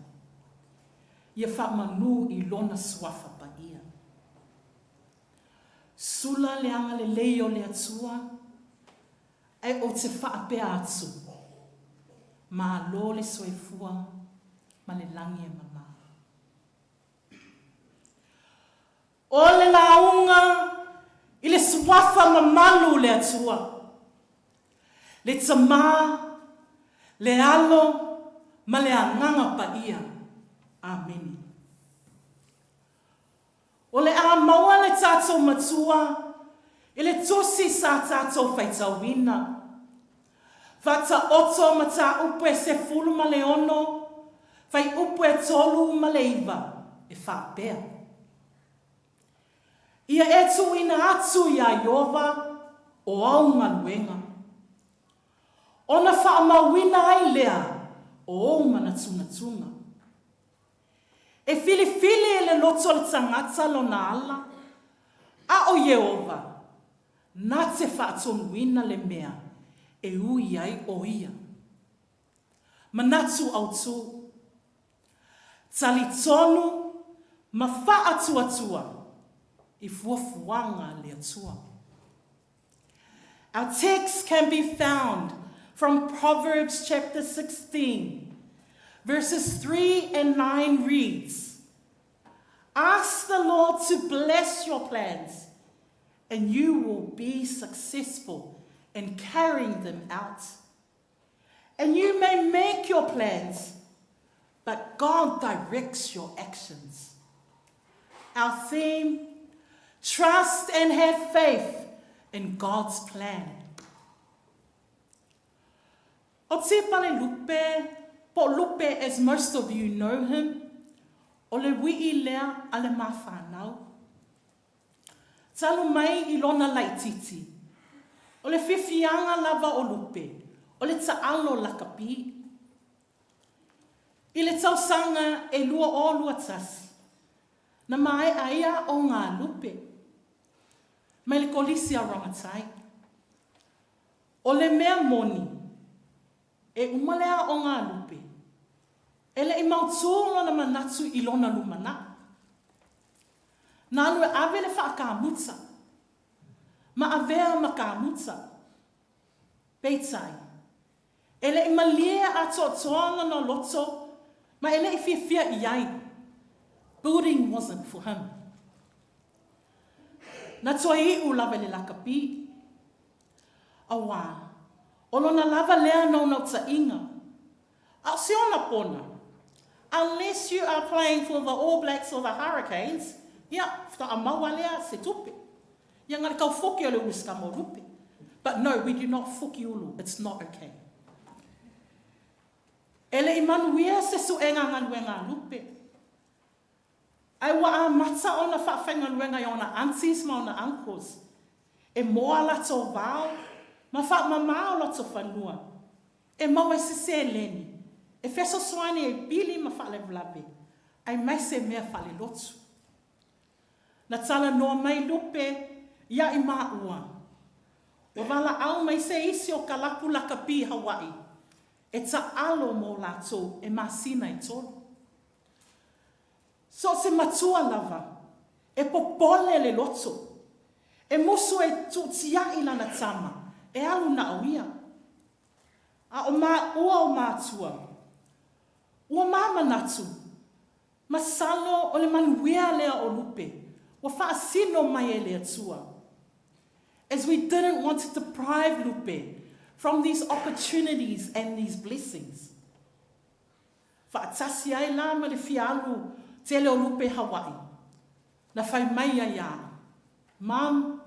ia faamanu i Lona suafa paia. Sula le agalelei o le Atua, ae ou te faapea atu, Malo le soifua ma le lagi e mama. O le lauga i le suafa mamalu o le Atua, le Tama, le Alo ma le Agaga Paia. Amene. O le a maua le tatou Matua i le tusi sa tatou faitauina. Faataoto mataupu e 16, faiupu e 39, e faapea, Ia e tuuina atu iā Ieova o au galuega, ona faamauina ai lea o ou manatunatuga. E filifili e le loto o le tagata lona ala, a o Ieova, na te faatonuina le mea e ui ai o ia. Manatu autū. Talitonu ma faatuatua i fuafuaga a le Atua. Our text can be found from Proverbs chapter 16, verses 3 and 9 reads, Ask the Lord to bless your plans, and you will be successful in carrying them out. And you may make your plans, but God directs your actions. Our theme trust and have faith in God's plan. O Tipale Lupe, po Lupe as most of you know him, o le wii lea a le mawhanau. Talu mai i lona laitiiti, o le fiafiaga lava o Lupe, o le taalo lakapi. I le tausaga e 2021, na maea ai aoga a Lupe mai le Kolisi a Rongotai. O le mea moni, e uma le aoga a Lupe, e le i mautū lona manatu i lona lumanai. Na alu e ave le faakamuta, ma avea ma kamuta. Peitai, e le i malie atoatoa lona loto ma e le i fiafia i ai. Building wasn't for him. Na toe iu lava i le lakapi. Auā, o lona lava lea naunautaiga, A o se ona pona, unless you are playing for the All Blacks or the Hurricanes, ia, faatoa maua lea se tupe. Ia nga le kau foki o le ulu ska mo lupe. But no, we do not foki ulu, it's not okay. E le i manuia se suega galuega a lupe. Ae ua amata ona faafaigaluega i ona aunties ma ona uncles e moa latou vao ma faamama o latou fanua e maua ai se seleni e fesoasoani ai pili ma faalavelave aemaise mea faalelotu. Na talanoa mai Lupe ia i maua ua valaau mai se isi o kalapu lakapi i Hawaii e taalo mo latou e masina e tolu. So o se matua lava, e popole le loto, e musu e tuutiaʻi lana tama, e alu na o ia. A o maua o matua. Ua ma manatu, masalo o le manuia lea o Lupe ua faasino mai e le Atua. As we didn't want to deprive Lupe from these opportunities and these blessings. Faatasi ai la ma le fia alu tele o Lupe i Hawaii, na fai mai ai ia au, Mum,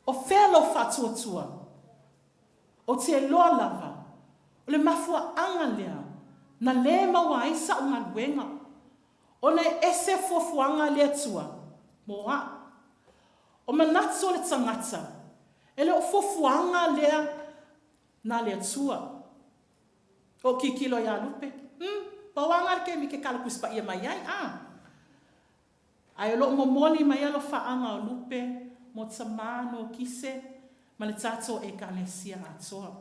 o fea lou faatuatua? Ou te iloa lava, o le mafuaaga lea na lē maua ai sa'u galuega, ona e ese fuafuaga a le Atua mo a'u. O manatu o le tagata, e le o fuafuaga lea na le Atua. Ou kikilo iā Lupe, Umm, pau a nga le kemi ke kala Tusi Paia mai ai, a? Ae o lo o momoli mai alofaaga o Lupe mo Tamā Nokise ma le tatou Ekalesia atoa.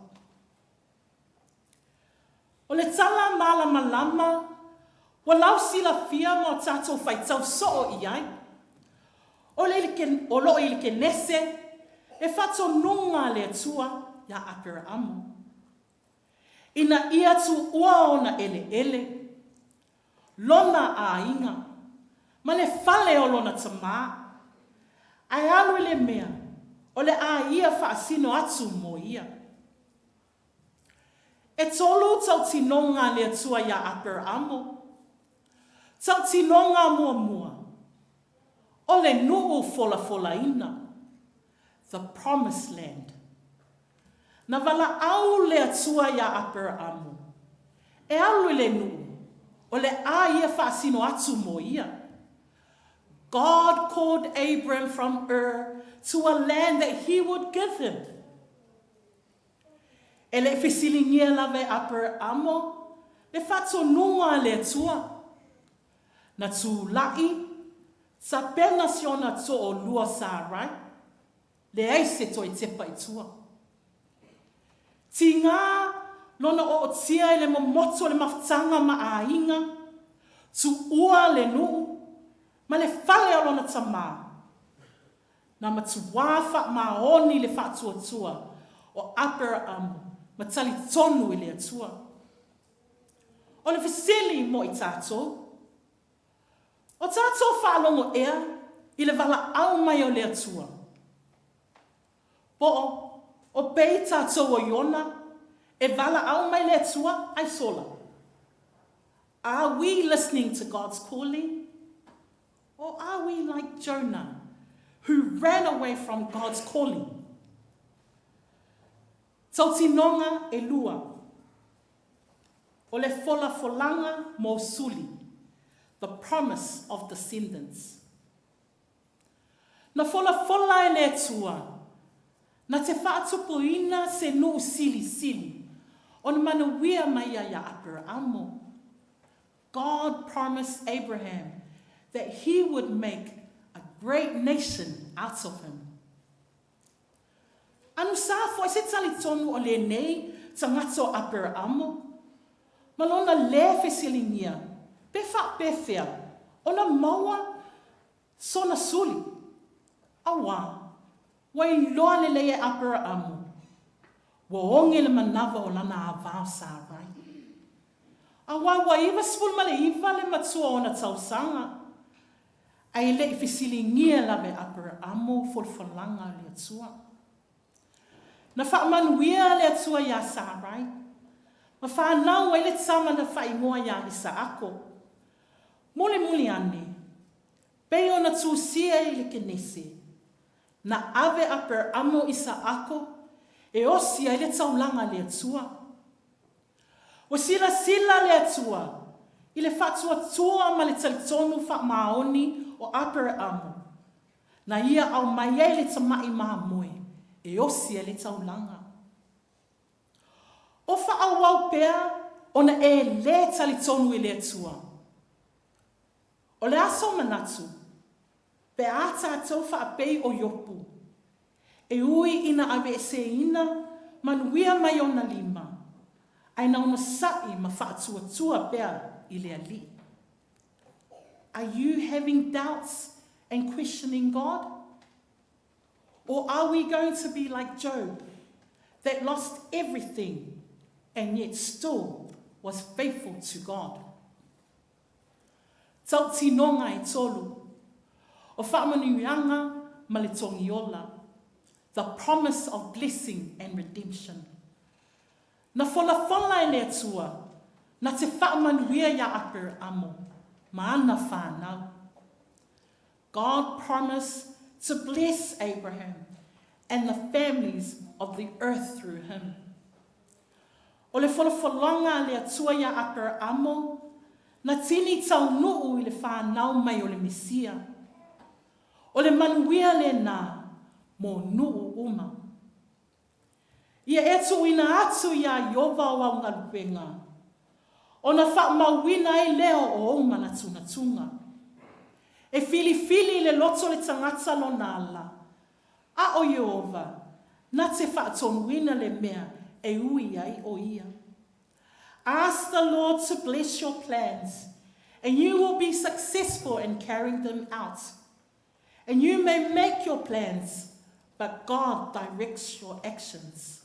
O le tala malamalama ua lausilafia ma o tatou faitau soo i ai, o le o lo o i le Kenese le faatonuga a le Atua iā Aperaamu. Ina ia tuua ona eleele, lona aiga, ma le fale o lona tamā, ae alu i le mea o le a ia faasino atu mo ia. Etolu tautinoga a le Atua iā Aperamo. Tautinoga muamua, o le nuu folafolaina, the promised land. Na valaau le Atua iā Aperaamu, e alu i le nuu, o le a ia faasino atu mo ia. God called Abram from Ur to a land that he would give him. E le i fesiligia lava e Aperaamu le faatonuga a le Atua. Na tulaʻi, tapena si ona toʻolua Sarai, Leai se toe tepa i tua. Tīngā lona ootia i le momotu o le mafutaga ma aiga, tuua le nuu, ma le fale o lona tamā. Na matuā faamaoni le faatuatua o Aperaamu ma talitonu i le Atua. O le fesili mo i tatou, O tatou faalogo ea i le valaau mai o le Atua? Po o pei tatou o Iona e valaau mai le Atua ai sola? Are we listening to God's calling? Or are we like Jonah who ran away from God's calling? Tautinoga e lua. O le folafolaga mo suli, the promise of descendants. Na folafola e le Atua, na te faatupuina se nuu silisili ona manuia mai ia ia Aperaamo. God promised Abraham that he would make a great nation out of him. Anu sa foi se talitonu o lenei tagata o Aperaamo, ma lona lē fesiligia pe faapefea ona maua sona suli, auā, ua iloa lelei e Aperaamo, ua oge le manava o lana avā o Sarai. Auā ua 99 le matua o ona tausaga, Ae le i fesiligia lava e Aperaamo folafolaga a le Atua. Na faamanuia le Atua iā Sarai, ma fanau ai le tama na faaigoa iā Isaako. Mulimuli ane, pei ona tusia i le Kenese, na ave Aperaamo Isaako e osi ai le taulaga a le Atua. Ua silasila le Atua i le faatuatua ma le talitonu faamaoni o Aperaamu, na ia aumai ai le tamaʻi mamoe e osi ai le taulaga. O faaauau pea ona e lē talitonu i le Atua. O le a sou manatu, pe a tatou faapei o Iopu, e ui ina aveeseina manuia mai ona lima, ae na onosaʻi ma faatuatua pea i le Alii. Are you having doubts and questioning God? Or are we going to be like Job that lost everything and yet still was faithful to God? Tautinoga e tolu, o faamanuiaga ma le togiola, the promise of blessing and redemption. Na folafola e le Atua, na te faamanuia iā Aperamo ma ana whānau. God promised to bless Abraham and the families of the earth through him. O le folafolaga a le Atua iā Aperamo, na tini taunuu i le whānau mai o le Mesia. O le manuia lena mō nuu uma. Ia e tuuina atu iā Ieova o au galuega, ona faamauina ai lea o ou manatunatuga. E filifili i le loto le tagata lona ala, a o Ieova, na te faatonuina le mea e ui ai o ia. Ask the Lord to bless your plans, and you will be successful in carrying them out. And you may make your plans, but God directs your actions.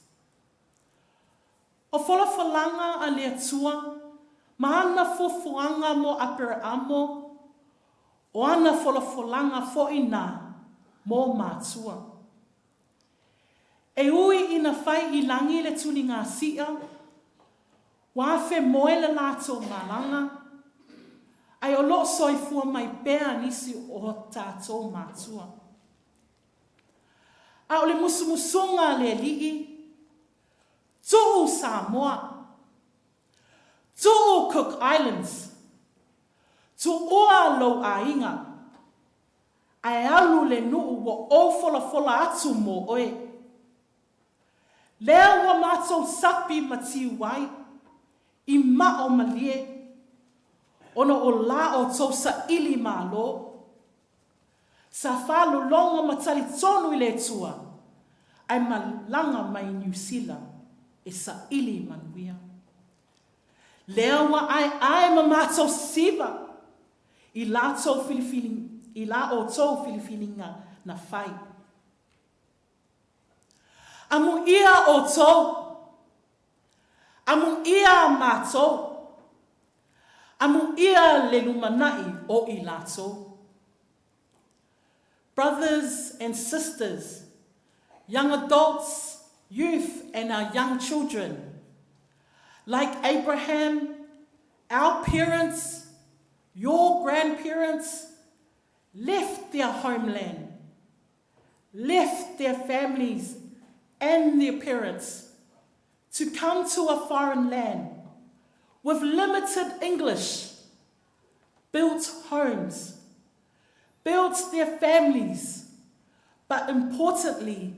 O folafolaga a le Atua ma ana fuafuaga mo Aperamo, o ana folafolaga foi na mo matua. E ui ina fai i lagi le tuligasia, ua afe moe le latou malaga, ae o loo soifua mai pea nisi o tatou matua. A o le musumusuga a le Alii, Tuu Samoa! Tuu Cook Islands! Tuua lou aiga! Ae alu le nuu ua ou folafola atu mo oe. Lea ua matou sapi ma tiu ai, i mao malie, ona o la outou saili malo. Sa faalologo ma talitonu i le Atua, ae malaga mai Niu Sila e saili manuia. Lea ua aeae ma matou siva i latou filifili, i la outou filifiliga na fai. Amuia outou, amuia matou, amuia le lumanai o i latou. Brothers and sisters, young adults, youth and our young children, like Abraham, our parents, your grandparents, left their homeland, left their families and their parents to come to a foreign land with limited English, built homes, built their families, but importantly,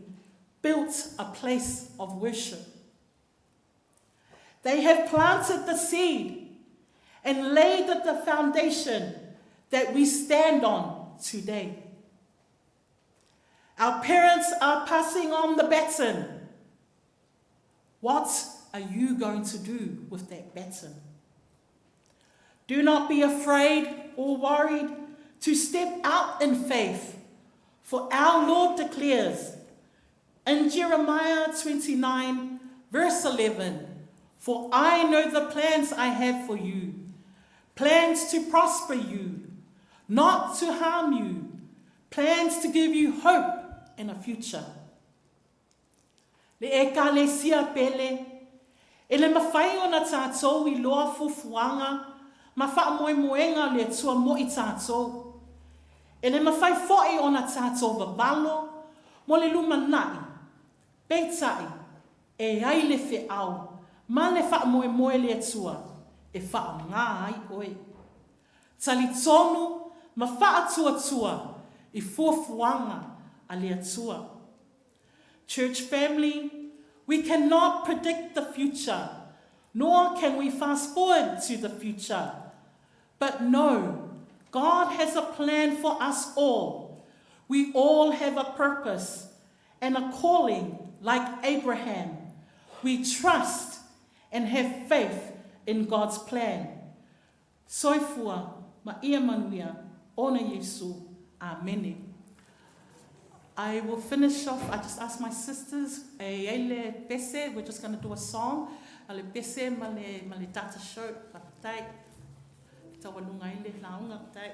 built a place of worship. They have planted the seed and laid the foundation that we stand on today. Our parents are passing on the baton. What are you going to do with that baton? Do not be afraid or worried to step out in faith, for our Lord declares in Jeremiah 29, verse 11, For I know the plans I have for you, plans to prosper you, not to harm you, plans to give you hope and a future. Le Ekalesia pele, e le mawhai ona tātou i loa fufuanga ma whaamoemoenga le Atua mo i tātou. E le mawhai fo'i ona tātou vavalo mo le lumanai, peitai, e ai le wheau ma le whaamoemoe le Atua e whaongā ai oe. Talitonu ma whaatuatua i fuafuaga a le Atua. Church family, we cannot predict the future, nor can we fast forward to the future. But know, God has a plan for us all. We all have a purpose and a calling like Abraham. We trust and have faith in God's plan. Soifua ma ia manuia ona Iesu. Amene. I will finish off, I just ask my sisters, e iai le pese, we're just going to do a song, a le pese ma le, ma le data show, faafetai. taualuga ai le lauga. Tai.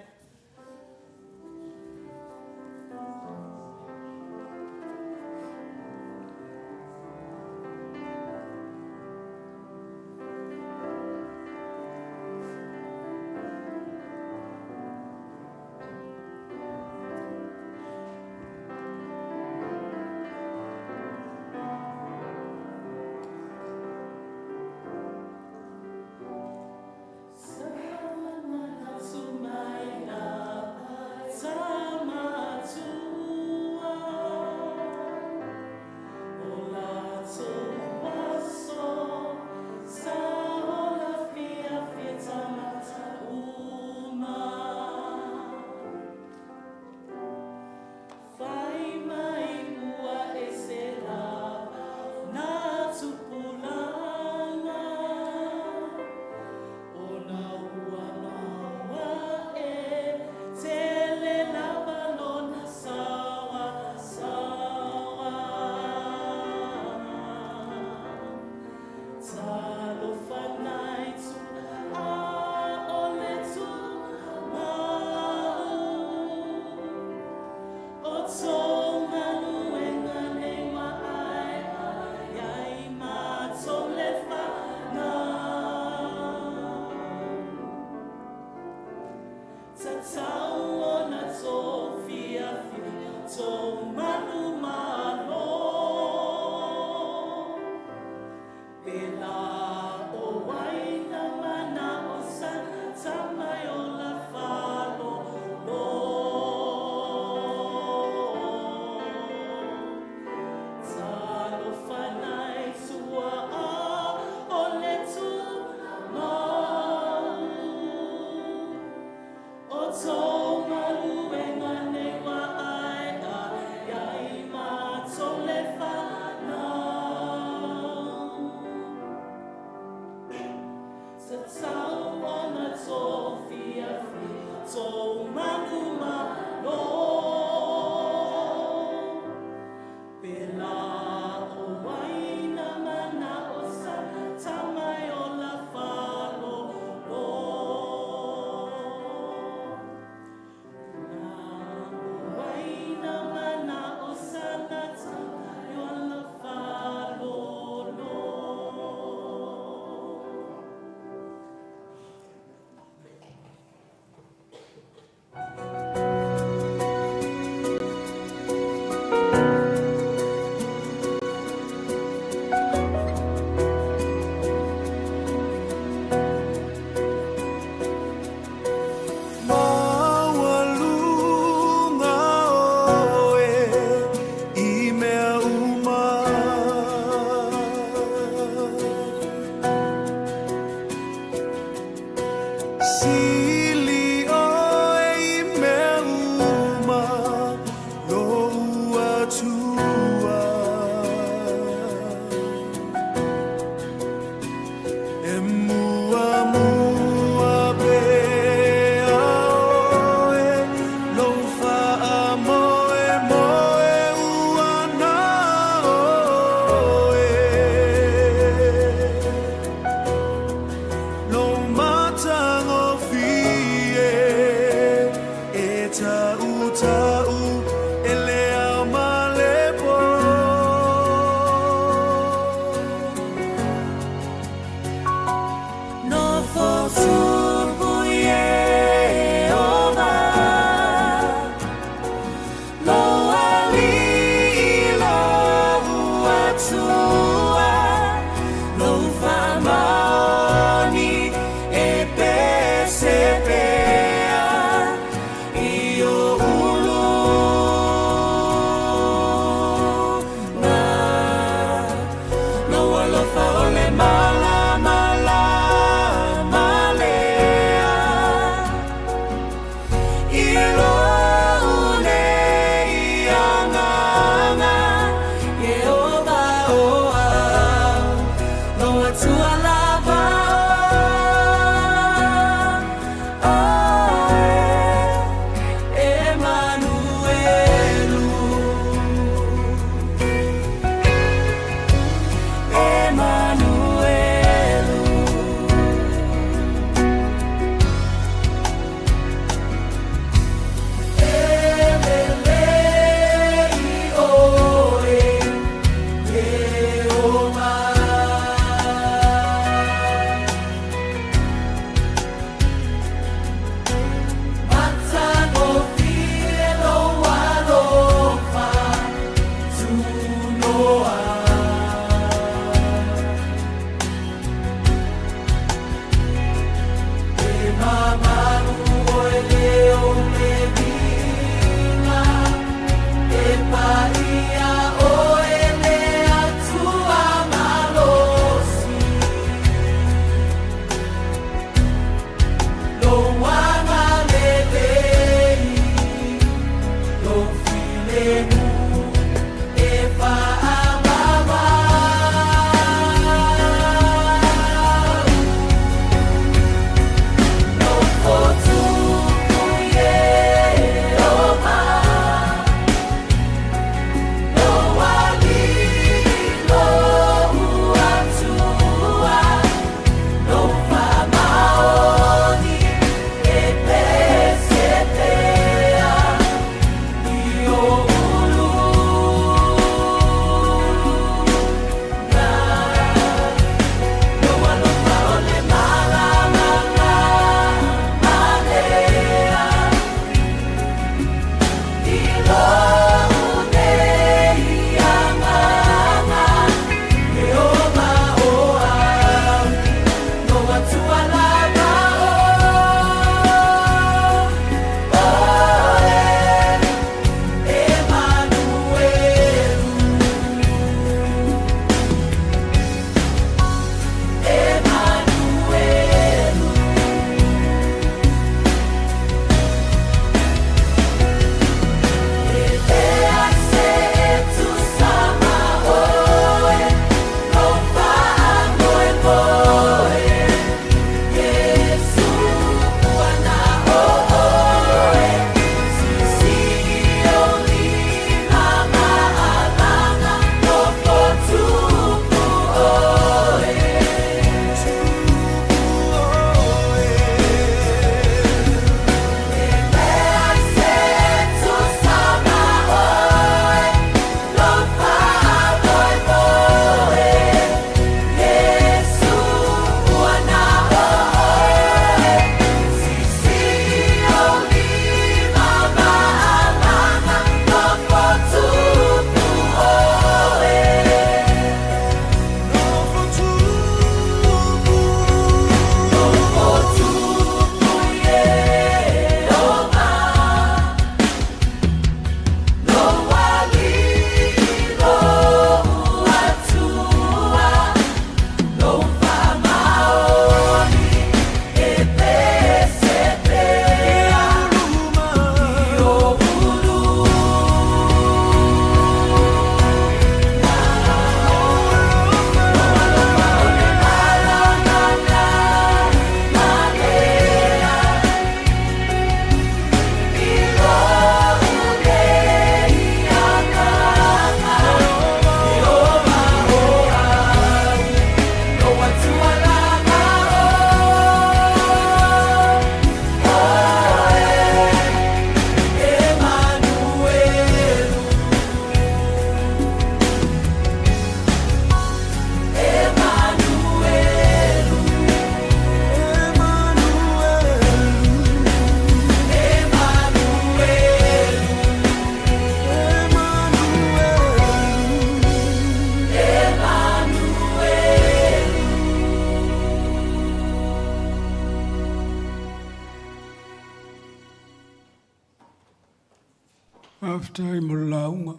Faafetai mo le lauga.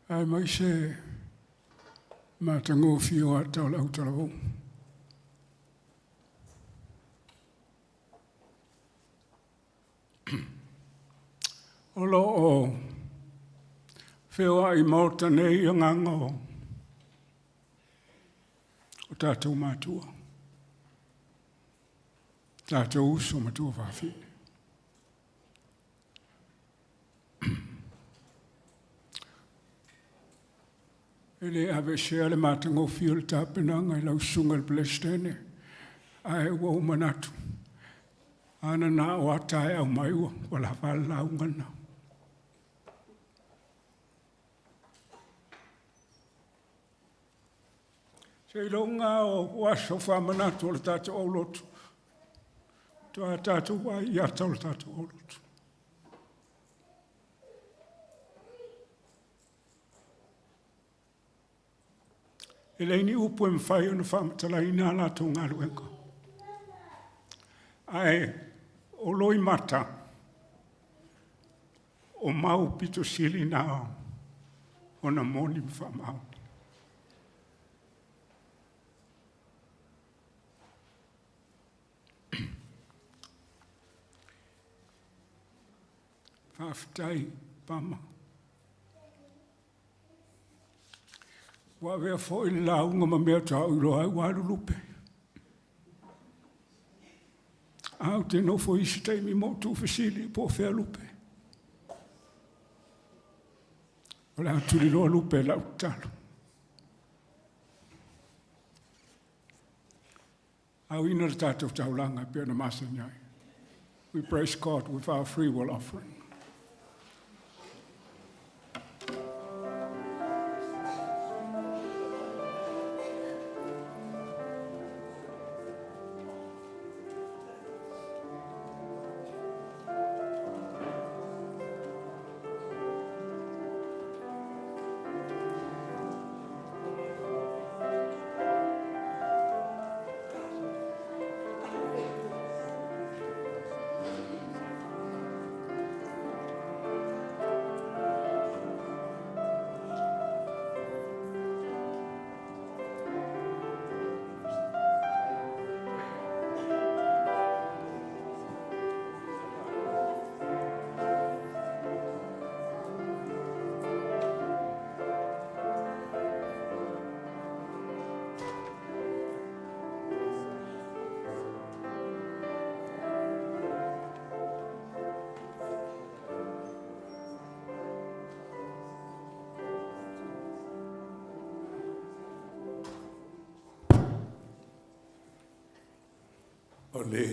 Aemaise matagofie o ata o le autalavou. O lo o feoai maota nei agaga o o tatou matua, tatou uso ma tuafafine. E le aveesea le matagofie o le tapenaga i lau susuga i le Peresetene, ae ua ou manatu, ana na o ata e aumai ua lava le lauga lena. Seiloga o aso faamanatu o le tatou aulotu, toa tatou ai i ata o le tatou aulotu. E leai ni upu e mafai ona faamatalaina a latou galuega. Ae o loimata o mau pito sili na ona moni ma faamaoni. Faafetai, Pama. Ua avea foi le lauga ma mea faatoa ou iloa ai ua alu lupe. Ae ou te nofo i isi taimi ma ou tuufesili po o fea lupe. O le a tuliloa lupe i lau tatalo. Auina le tatou taulaga e pei ona masani ai. We praise God with our free will offering. O le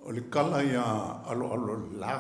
o le kala ia aloalo la.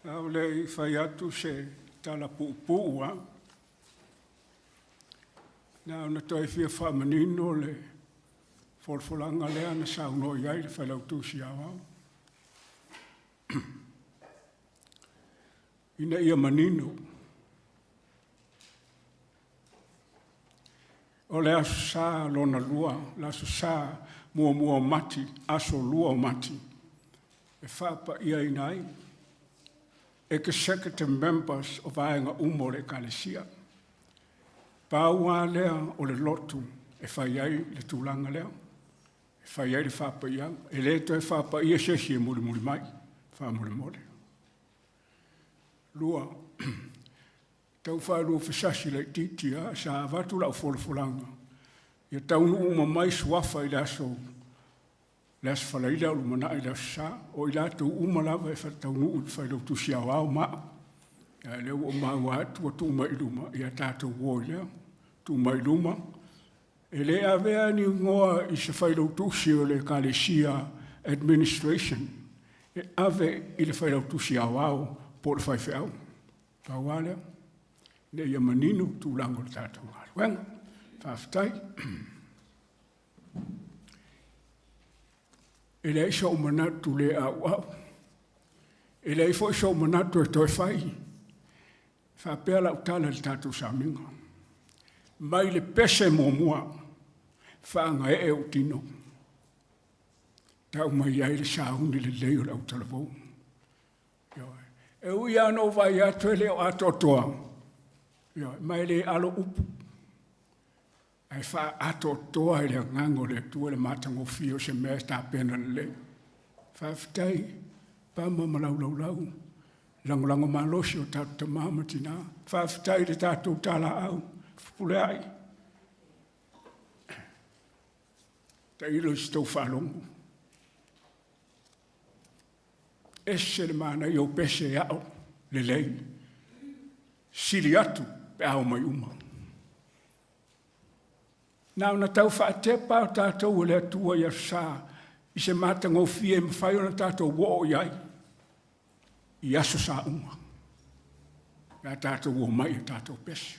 A o le i fai atu se tala puupuu lava, na ona toe fia faamanino le folafolaga lea na saunoa i ai le Failautusi Aoao, ina ia manino. O le Aso Sa lona lua, le Aso Sa muamua o Mati, aso 2 o Mati, e faapaiaina ai executive members o vaega uma o le Ekalesia. Pau lava lea o le lotu e fai ai le tulaga lea, e fai ai le faapaiaga. E le toe faapaia se isi e mulimuli mai, faamolemole. 2, tau faaluafesasi laitiiti lava, sa avatu lau folafolaga, ia taunuu uma mai suafa i le aso Faraile a o lumanai le Aso Sa. O i latou uma lava e faataunuu i le Failautusi Aoao ma au. A o lea ua ou maua atu ua tuu mai i luma, ia tatou o i lea. Tuu mai i luma, e le avea ni igoa i se Failautusi o le Ekalesia Administration, e ave i le Failautusi Aoao po o le faifeau. Pau lava lea, ina ia manino tulaga o le tatou galuega. Faafetai. E leai sou manatu le auau, e leai foi sou manatu e toe fai. Faapea lau tala i le tatou sauniga. Mai le pese muamua, faagaee ou tino, tau mai ai le sauni lelei o le autalavou. E ui lava na ou vaai atu e le o atoatoa, ma e le alo upu, ae faaatoatoa e le agaga o le Atua le matagofie o se mea e tapena lelei. Faafetai, Pama ma Laulaulau, lagolago malosi o tatou tama ma tina. Faafetai i le tatou talaau, Fepuleai, tailo i se tou faalogo. Ese le manaia o pese e ao lelei, sili atu pe a omai uma. Na ona tau faatepa o tatou e le Atua i Aso Sa i se matagofie e mafai ona tatou oo i ai i Aso Sa uma. Pe a tatou omai i tatou pese.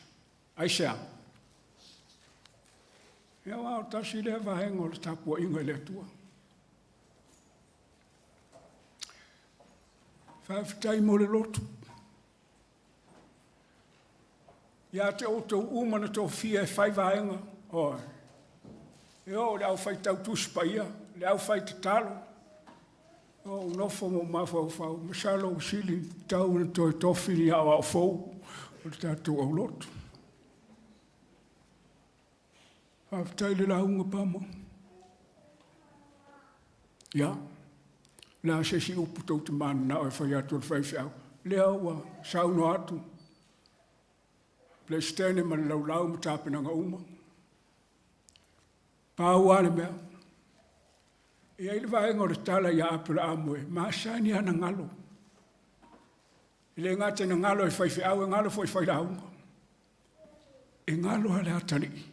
Aisea? Ia aua o tasi lea vaega o le tapuaiga i le Atua. Faafetai mo le lotu. Ia te outou uma na tofia e fai vaega, oi, e oo i le aufaitau Tusi Paia, le aufaitatalo, o ou nofo ma ou mafaufau, masalo ua sili tau ona toe tofi ni aoao fou o le tatou aulotu. Faafetai i le lauga Pama. Ia, o le a se isi upu tou te mananao e fai atu e le faifeau, lea ua saunoa atu Peresetene ma le laulau ma tapenaga uma. Pau lava le mea, e i ai le vaega o le tala ia Aperaamu e masani lava ona galo. E le gata ina galo e faifeau, e galo foi i failauga. E galo lava le atalii.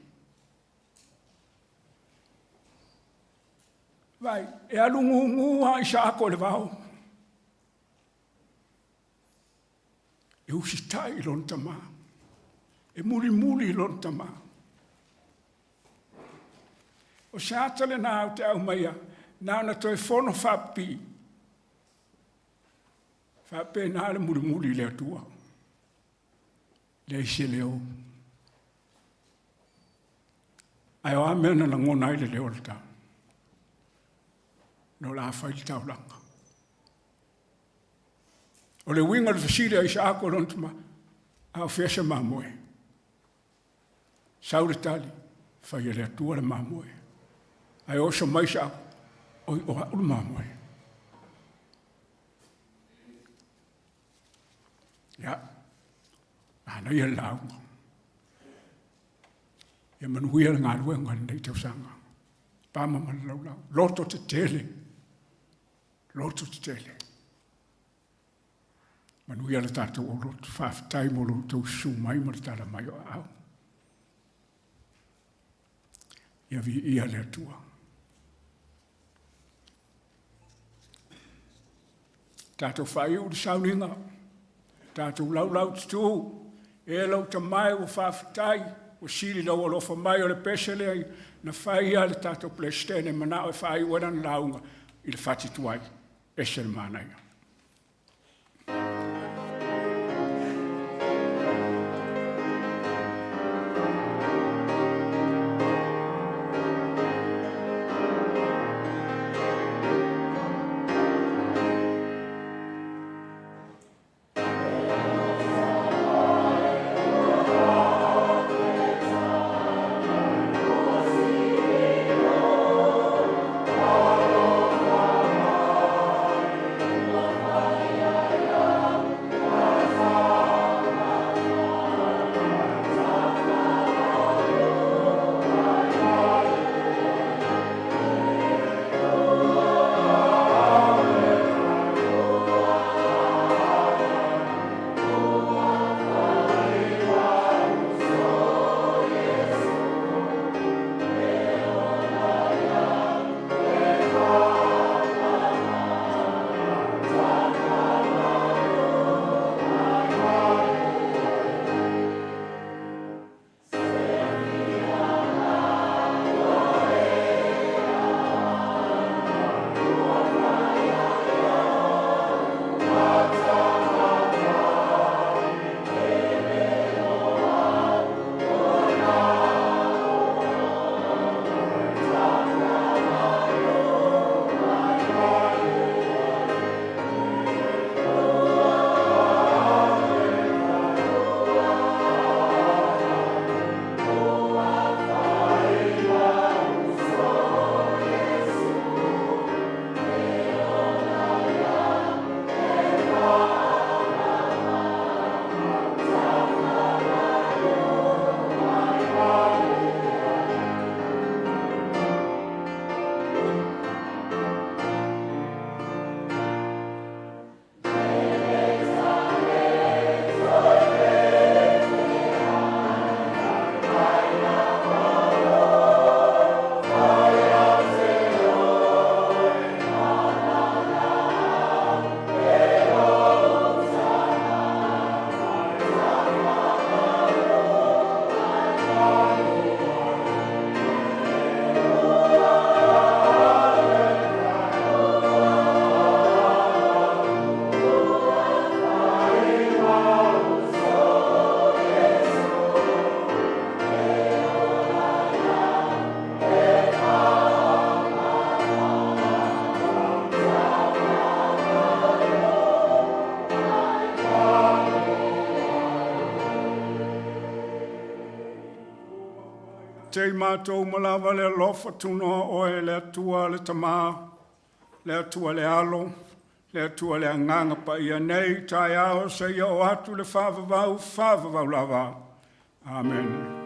Vai, e alu gugu lava Isaako i le vao. E usitai i lona tama. E mulimuli i lona tama. O se ata lena ou te aumaia, na ona toe fono faapipii, faapena le mulimuli i le Atua. Leai se leo. Ae o a mea na lagona ai le leo o le tau? Na o le a fai le taulaga. O le uiga o le fesili a Isaako i lona tama, a o fea se mamoe? Sau le tali, fai e le Atua le mamoe. Ae oso mai Isaako, oi o au le mamoe. Ia, manaia le lauga. Ia manuia le galuega i lenei tausaga. Pama ma le laulau. Loto tetele. Loto tetele. Manuia le tatou aulotu. Faafetai mo lo outou susu mai ma le tala mai o aao. Ia viia le Atua. Tatou faaiu le sauniga. Tatou laulaututu, e lou tama e ua faafetai, ua sili lou alofa mai o le pese lea na fai a le tatou Peresetene manao e faaiu ai lana lauga i le fati tuai. Ese le manaia. Te i matou uma lava le alofa tunoa o oe le Atua le Tama, le Atua le Alo, le Atua le Agaga Paia nei taeao seia oo atu le faavavau, faavavau lava. Amene.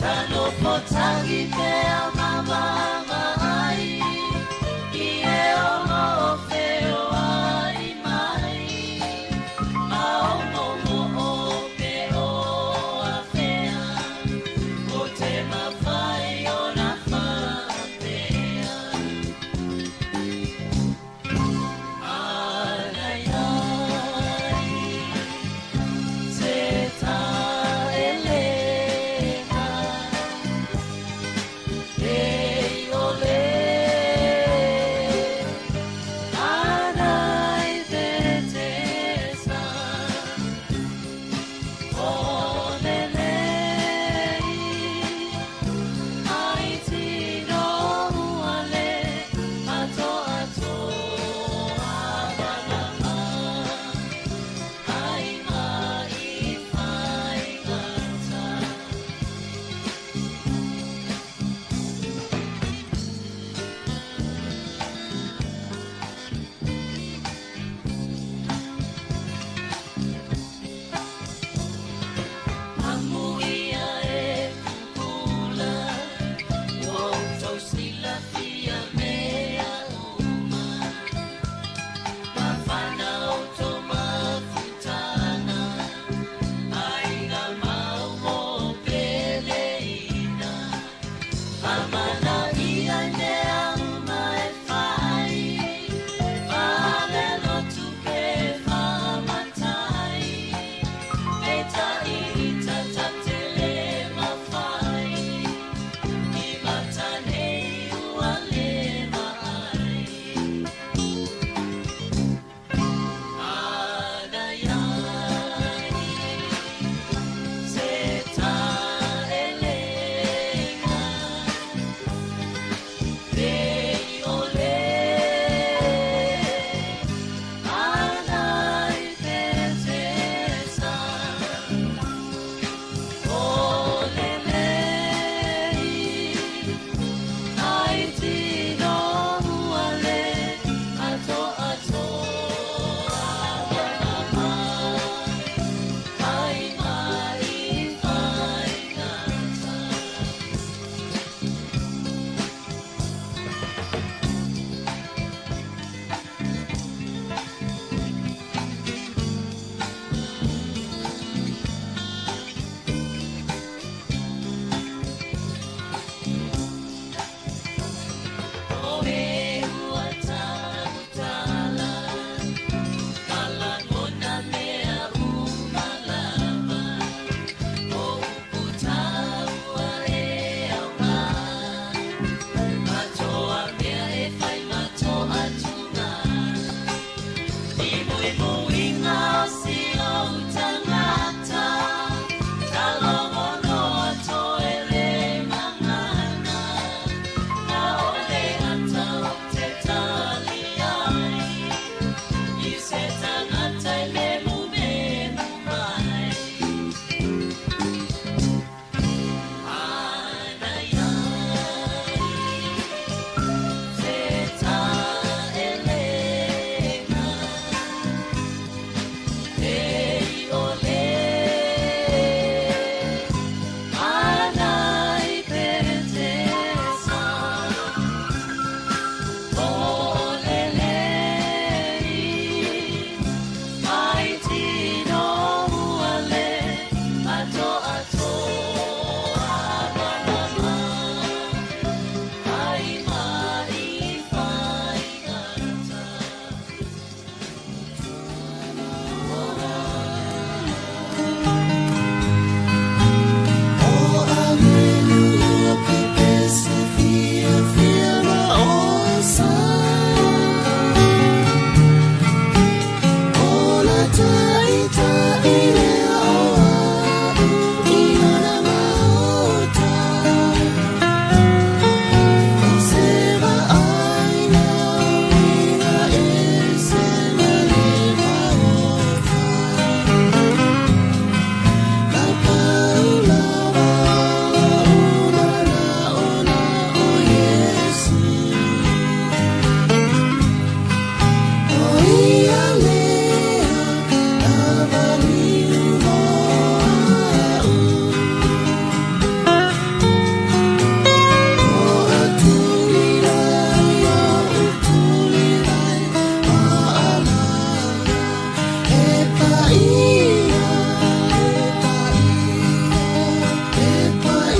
Te.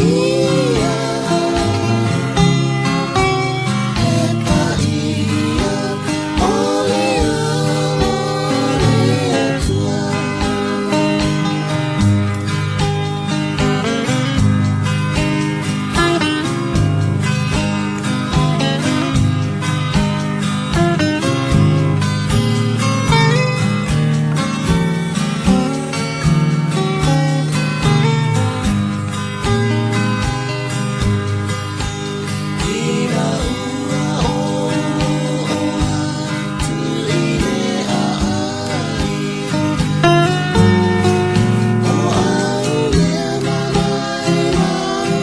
Paia, e paia, o le alo o le Atua. Ina ua oo atu i le aai, O au lea malae lau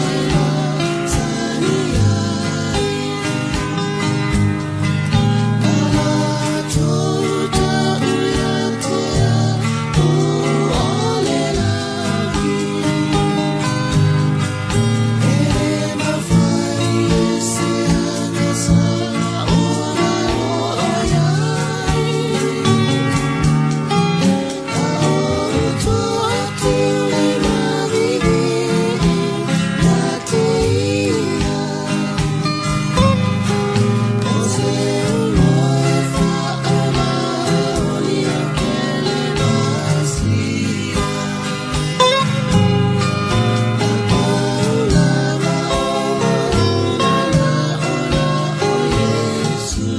e masani ai, Na matou tau ia te au o le lagi. E le mafai e se agasa ona oo i ai. Na ou toa atu le mavivi ia te ia. O se ulo e faamaoni o kele masia. Na pau lava o mauna na ona o Iesu.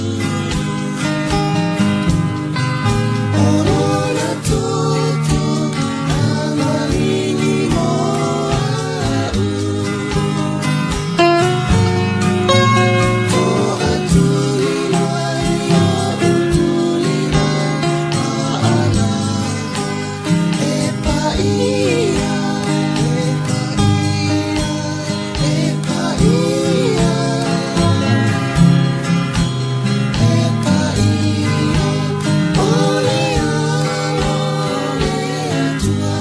O lona toto na maligi mo a'u. To'atulino ai o'u tuli ma a'ala. E paia, e paia, e paia, e paia, o le alo o le Atua.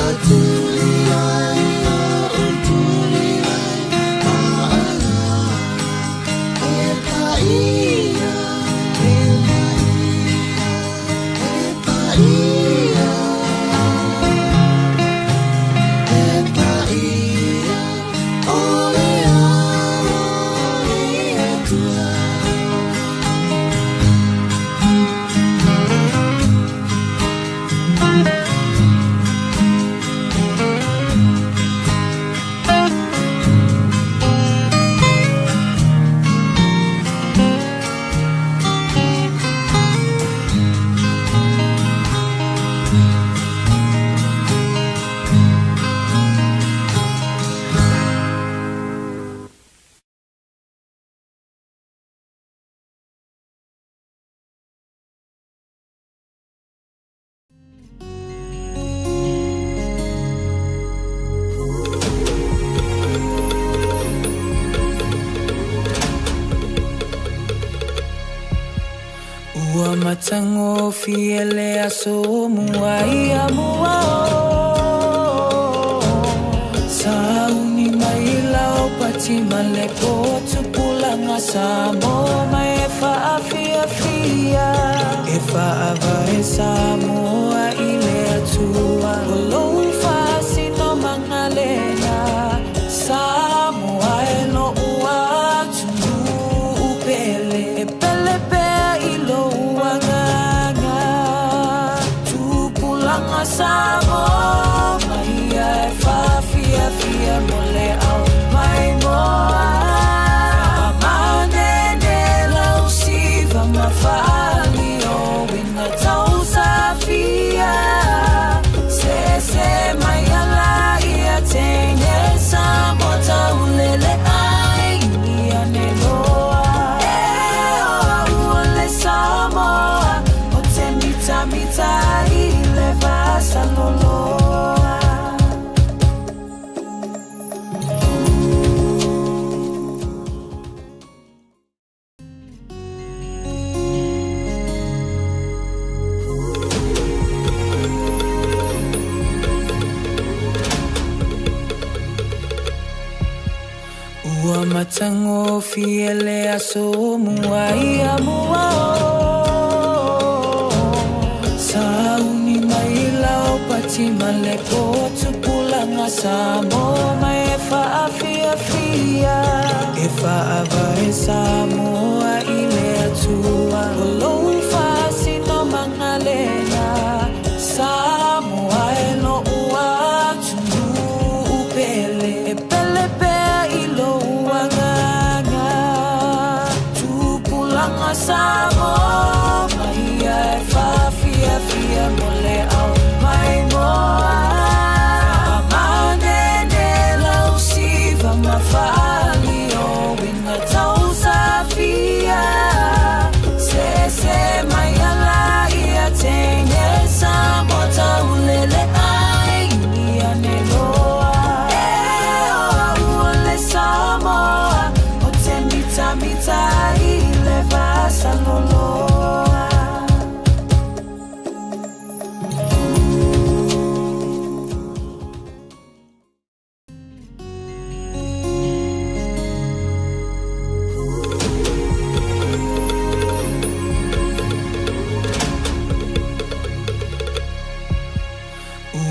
To'atulino ai o'u tuli ma a'ala. E paia, e paia, e paia, e paia, o le alo o le Atua. Ua matagofie le aso o mua ia mua o Sauni mai lau pati ma le potu pulaga Samoa ma e faafiafia E faavae Samoa i le Atua. Matagofie le aso mua ia mua o Sauni mai lau pati ma le potu pulanga Samoa mai e faafiafia E faavae Samoa i le Atua O lou faasinomaga lena Samoa e lo'u atunuu pele E pele pea i lou agaga Tupulaga Samoa mai ia e faafiafia mo le ao maimoa Faamanene lau siva ma faalio Uiga tausafia Sese mai ala ia teine Samoa taulele ai ia ne loa E o au o le Samoa O te mitamita ai i le vasaloloa.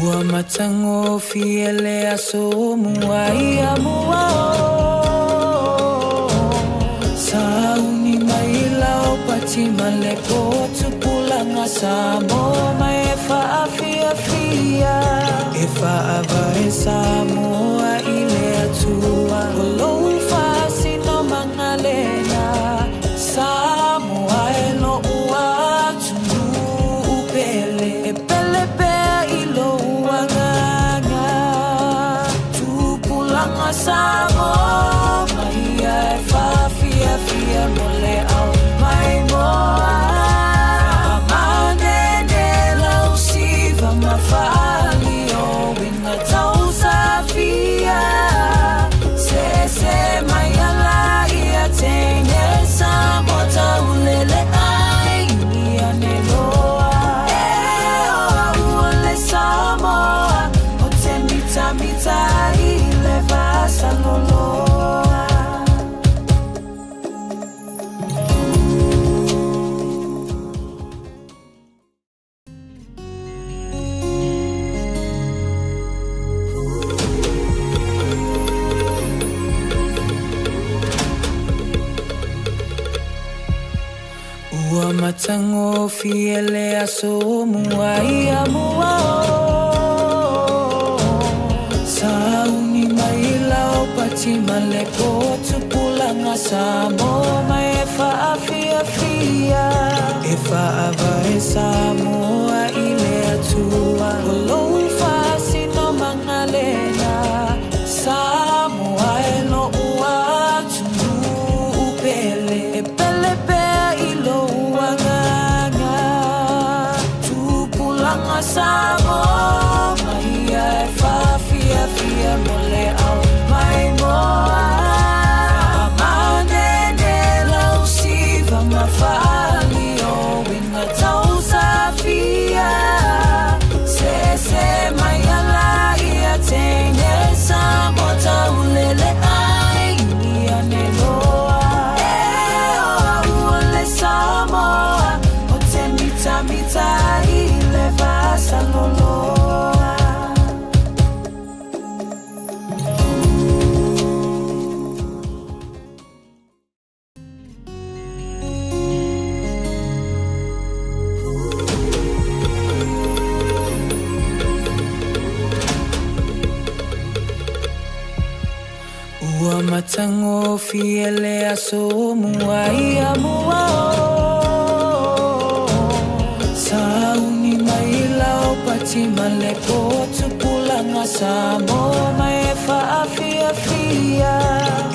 Ua matagofie le aso mua ia mua o Sauni mai lau pati ma le potu pulaga Samoa mai e faafiafia E faavae Samoa i le Atua O lou faasinomaga lena Samoa e lo'u atunuu pele E pele pea i lou agaga Tupulaga Samoa mai ia e faafiafia mo le ao maimoa Faamanene lau siva ma faalio Uiga tausafia Sese mai ala ia teine Samoa taulele ai ia ne loa E o au o le Samoa O te mitamita ai i le vasaloloa. Ua matagofie le aso mua ia mua o Sauni mai lau pati ma le potu pulaga Samoa mai e faafiafia E faavae Samoa i le Atua O lou faasinomaga lena Samoa e lo'u atunuu pele E pele pea i lou agaga Tupulaga Samoa mai ia e faafiafia mo le ao maimoa Faamanene lau siva ma faalio Uiga tausafia Sese mai ala ia teine Samoa taulele ai ia ne loa E o au o le Samoa O te mitamita ai i le vasaloloa. Ua matagofie le aso mua ia mua o Sauni mai lau pati ma le potu pulaga Samoa mai e faafiafia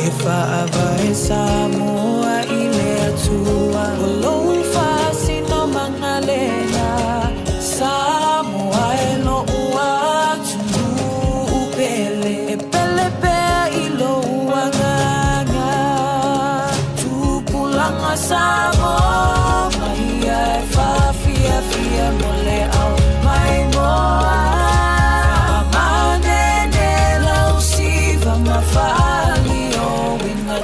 E faavae Samoa i le Atua O lou faasinomaga lena Samoa e lo'u atunuu pele E pele pea i lou agaga Tupulaga Samoa mai ia e faafiafia mo le ao maimoa Faamanene lau siva ma faalio Uiga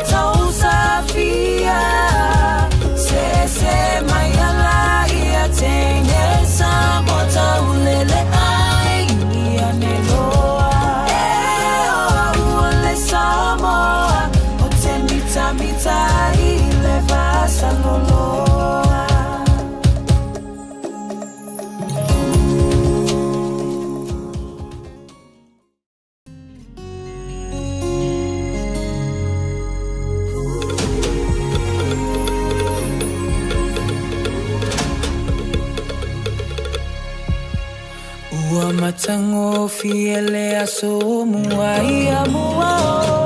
matagofie le aso mua ia mua o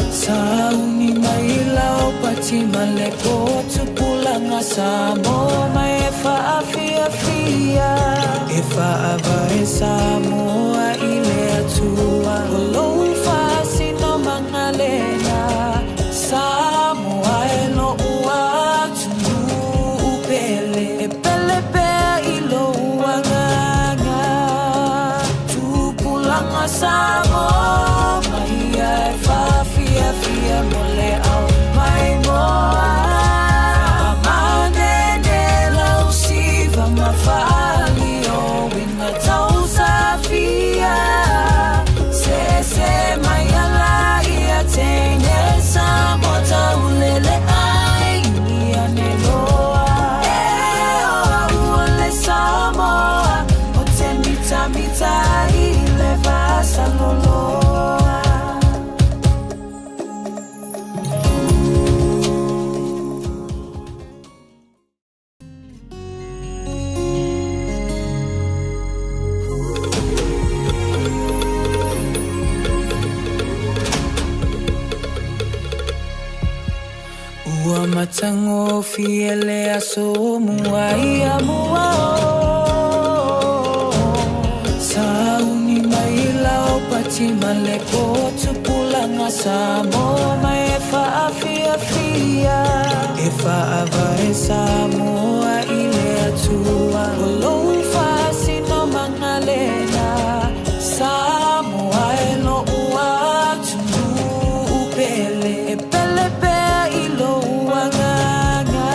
Sauni mai lau pati ma le potu pulanga Samoa mai e faafiafia E faavae Samoa i le Atua O lou faasinomaga lena Samoa e lo'u atunuu pele E pele pea i lou agaga Tupulaga Samoa mai ia e faafiafia mo le ao maimoa Faamanene lau siva ma faalio Uiga tausafia Sese mai ala ia teine Samoa taulele ai ia ne loa E o au o le Samoa O te mitamita i le vasaloloa. Ua matagofie le aso mua ia mua o Sauni mai lau pati ma le potu pulaga Samoa mai e faafiafia E faavae Samoa i le Atua O lou faasinomaga lena Samoa e lo'u atunuu pele E pele pea i lou agaga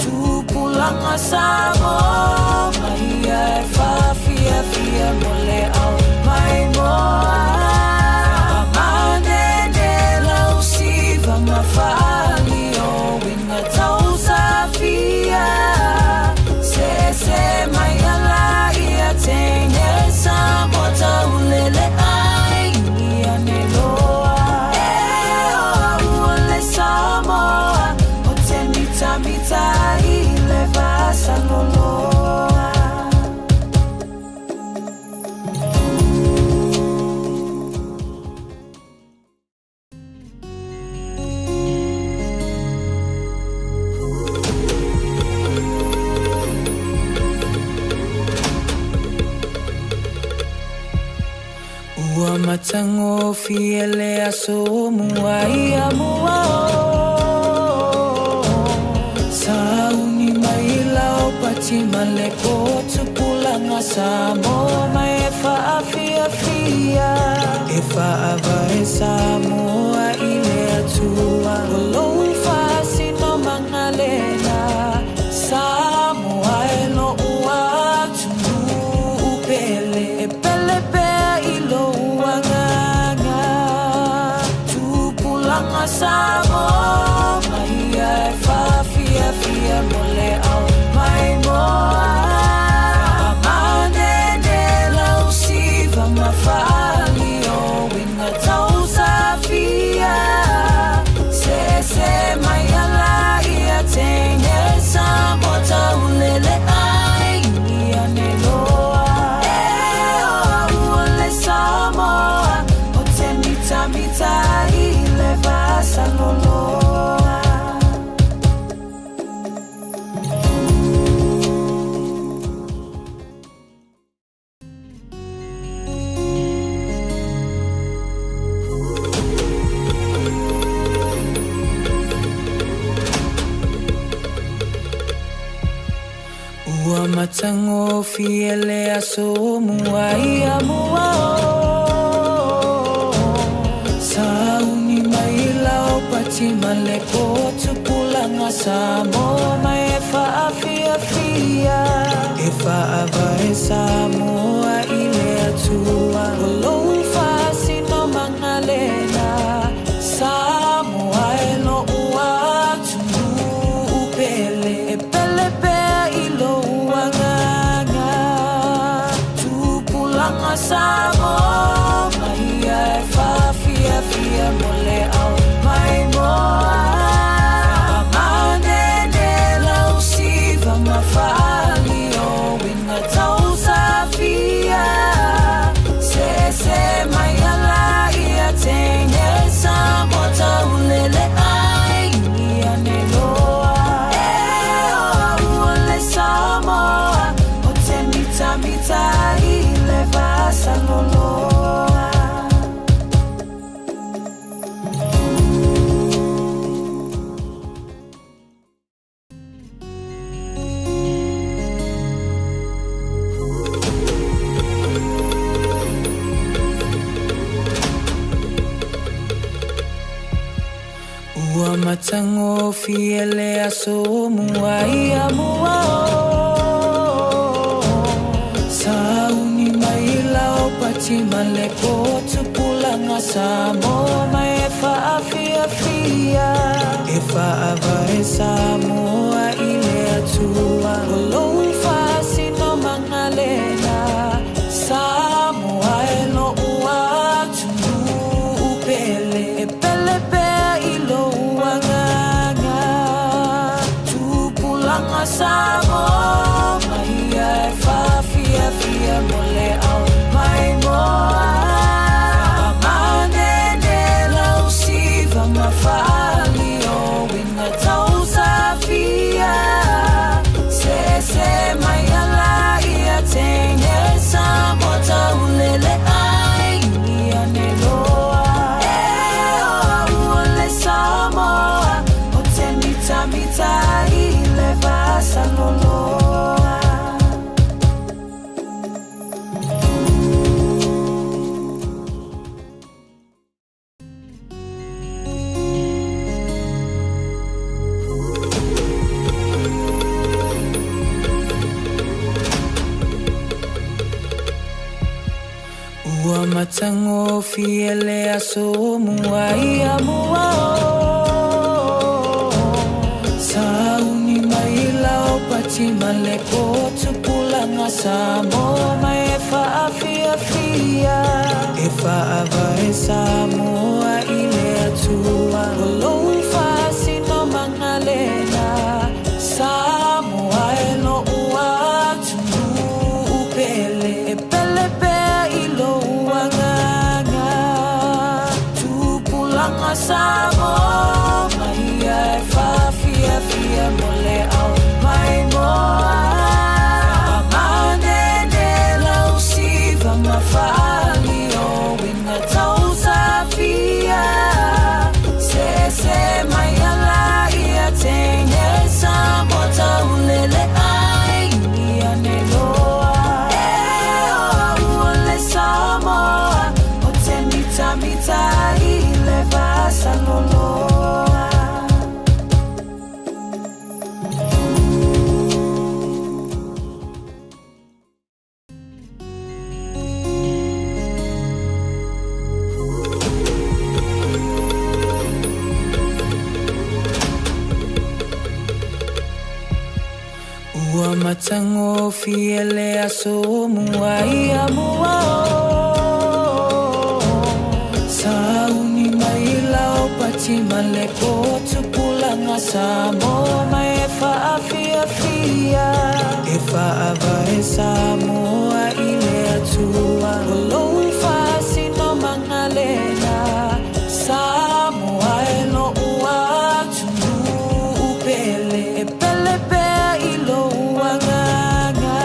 Tupulaga Samoa mai ia e faafiafia mo le ao maimoa Faamanene lau siva ma faalio Uiga tausafia Sese mai ala ia teine Samoa taulele ai ia ne loa E o au o le Samoa O te mitamita i le vasaloloa. Ua matagofie le aso mua ia mua o Sauni mai lau pati ma le potu pulaga Samoa mai e faafiafia E faavae Samoa i le Atua O lou faasinomaga lena Samoa e lo'u atunuu pele E pele pea i lou agaga Tupulaga Samoa mai ia e faafiafia mo le ao maimoa Faamanene lau siva ma faalio Uiga tausafia Sese mai ala ia teine Samoa taulele ai ia ne loa E o au o le Samoa O te mitamita i le vasaloloa. Ua matagofie le aso mua ia mua o Sauni mai lau pati ma le potu pulaga Samoa mai e faafiafia E faavae Samoa i le Atua O lou faasinomaga lena Samoa e lo'u atunuu pele E pele pea i lou agaga Tupulaga Samoa mai ia e faafiafia mo le ao maimoa Faamanene lau siva ma faalio Uiga. mitamita i le va saloloa. Ua matagofie le aso o mua i Amoa o Sauni mai lau pati ma le potu pulaga Samoa mai e faafiafia e faavae Samoa i le Atua O lou faasinomaga lena Samoa e lo'u atunuu pele E pele pea i lou agaga Tupulaga Samoa mai ia e faafiafia mo le ao maimoa Faamanene lau siva ma faalio Uiga tausafia Sese mai ala ia teine Samoa taulele ai ia ne loa E o au o le Samoa O te mitamita i le va saloloa. Ua matagofie le aso o mua i Amoa o Sauni mai lau pati ma le potu pulaga Samoa mai e faafiafia e faavae Samoa i le Atua O lou faasinomaga lena Samoa e lo'u atunuu pele E pele pea i lou agaga Tupulaga Samoa mai ia e faafiafia mo le ao maimoa Faamanene lau siva ma faalio Uiga tausafia Sese mai ala ia teine Samoa taulele ai ia ne loa E o au o le Samoa O te mitamita i le va saloloa. Ua matagofie le aso o mua i Amoa o Sauni mai lau pati ma le potu pulaga Samoa mai e faafiafia e faavae Samoa i le Atua O lou faasinomaga lena Samoa e lo'u atunuu pele E pele pea i lou agaga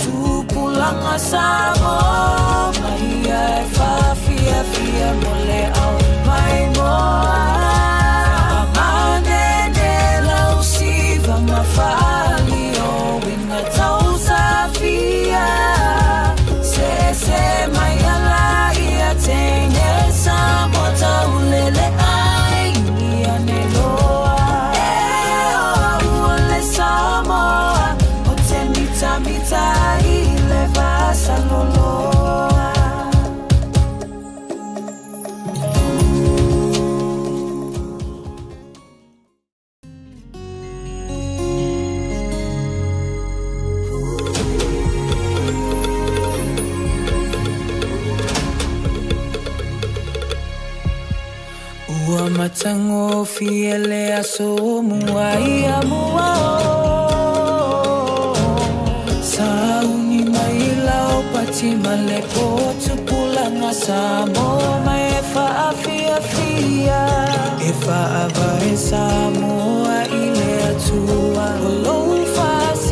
Tupulaga Samoa mai ia e faafiafia mo le ao maimoa Faamanene lau siva ma faalio Uiga tausafia Sese mai ala ia teine Samoa taulele ai ia ne loa E o au o le Samoa O te mitamita i le va saloloa. Ua matagofie le aso o mua i Amoa o Sauni mai lau pati ma le potu pulaga Samoa mai e faafiafia e faavae Samoa i le Atua O lou faasinomaga.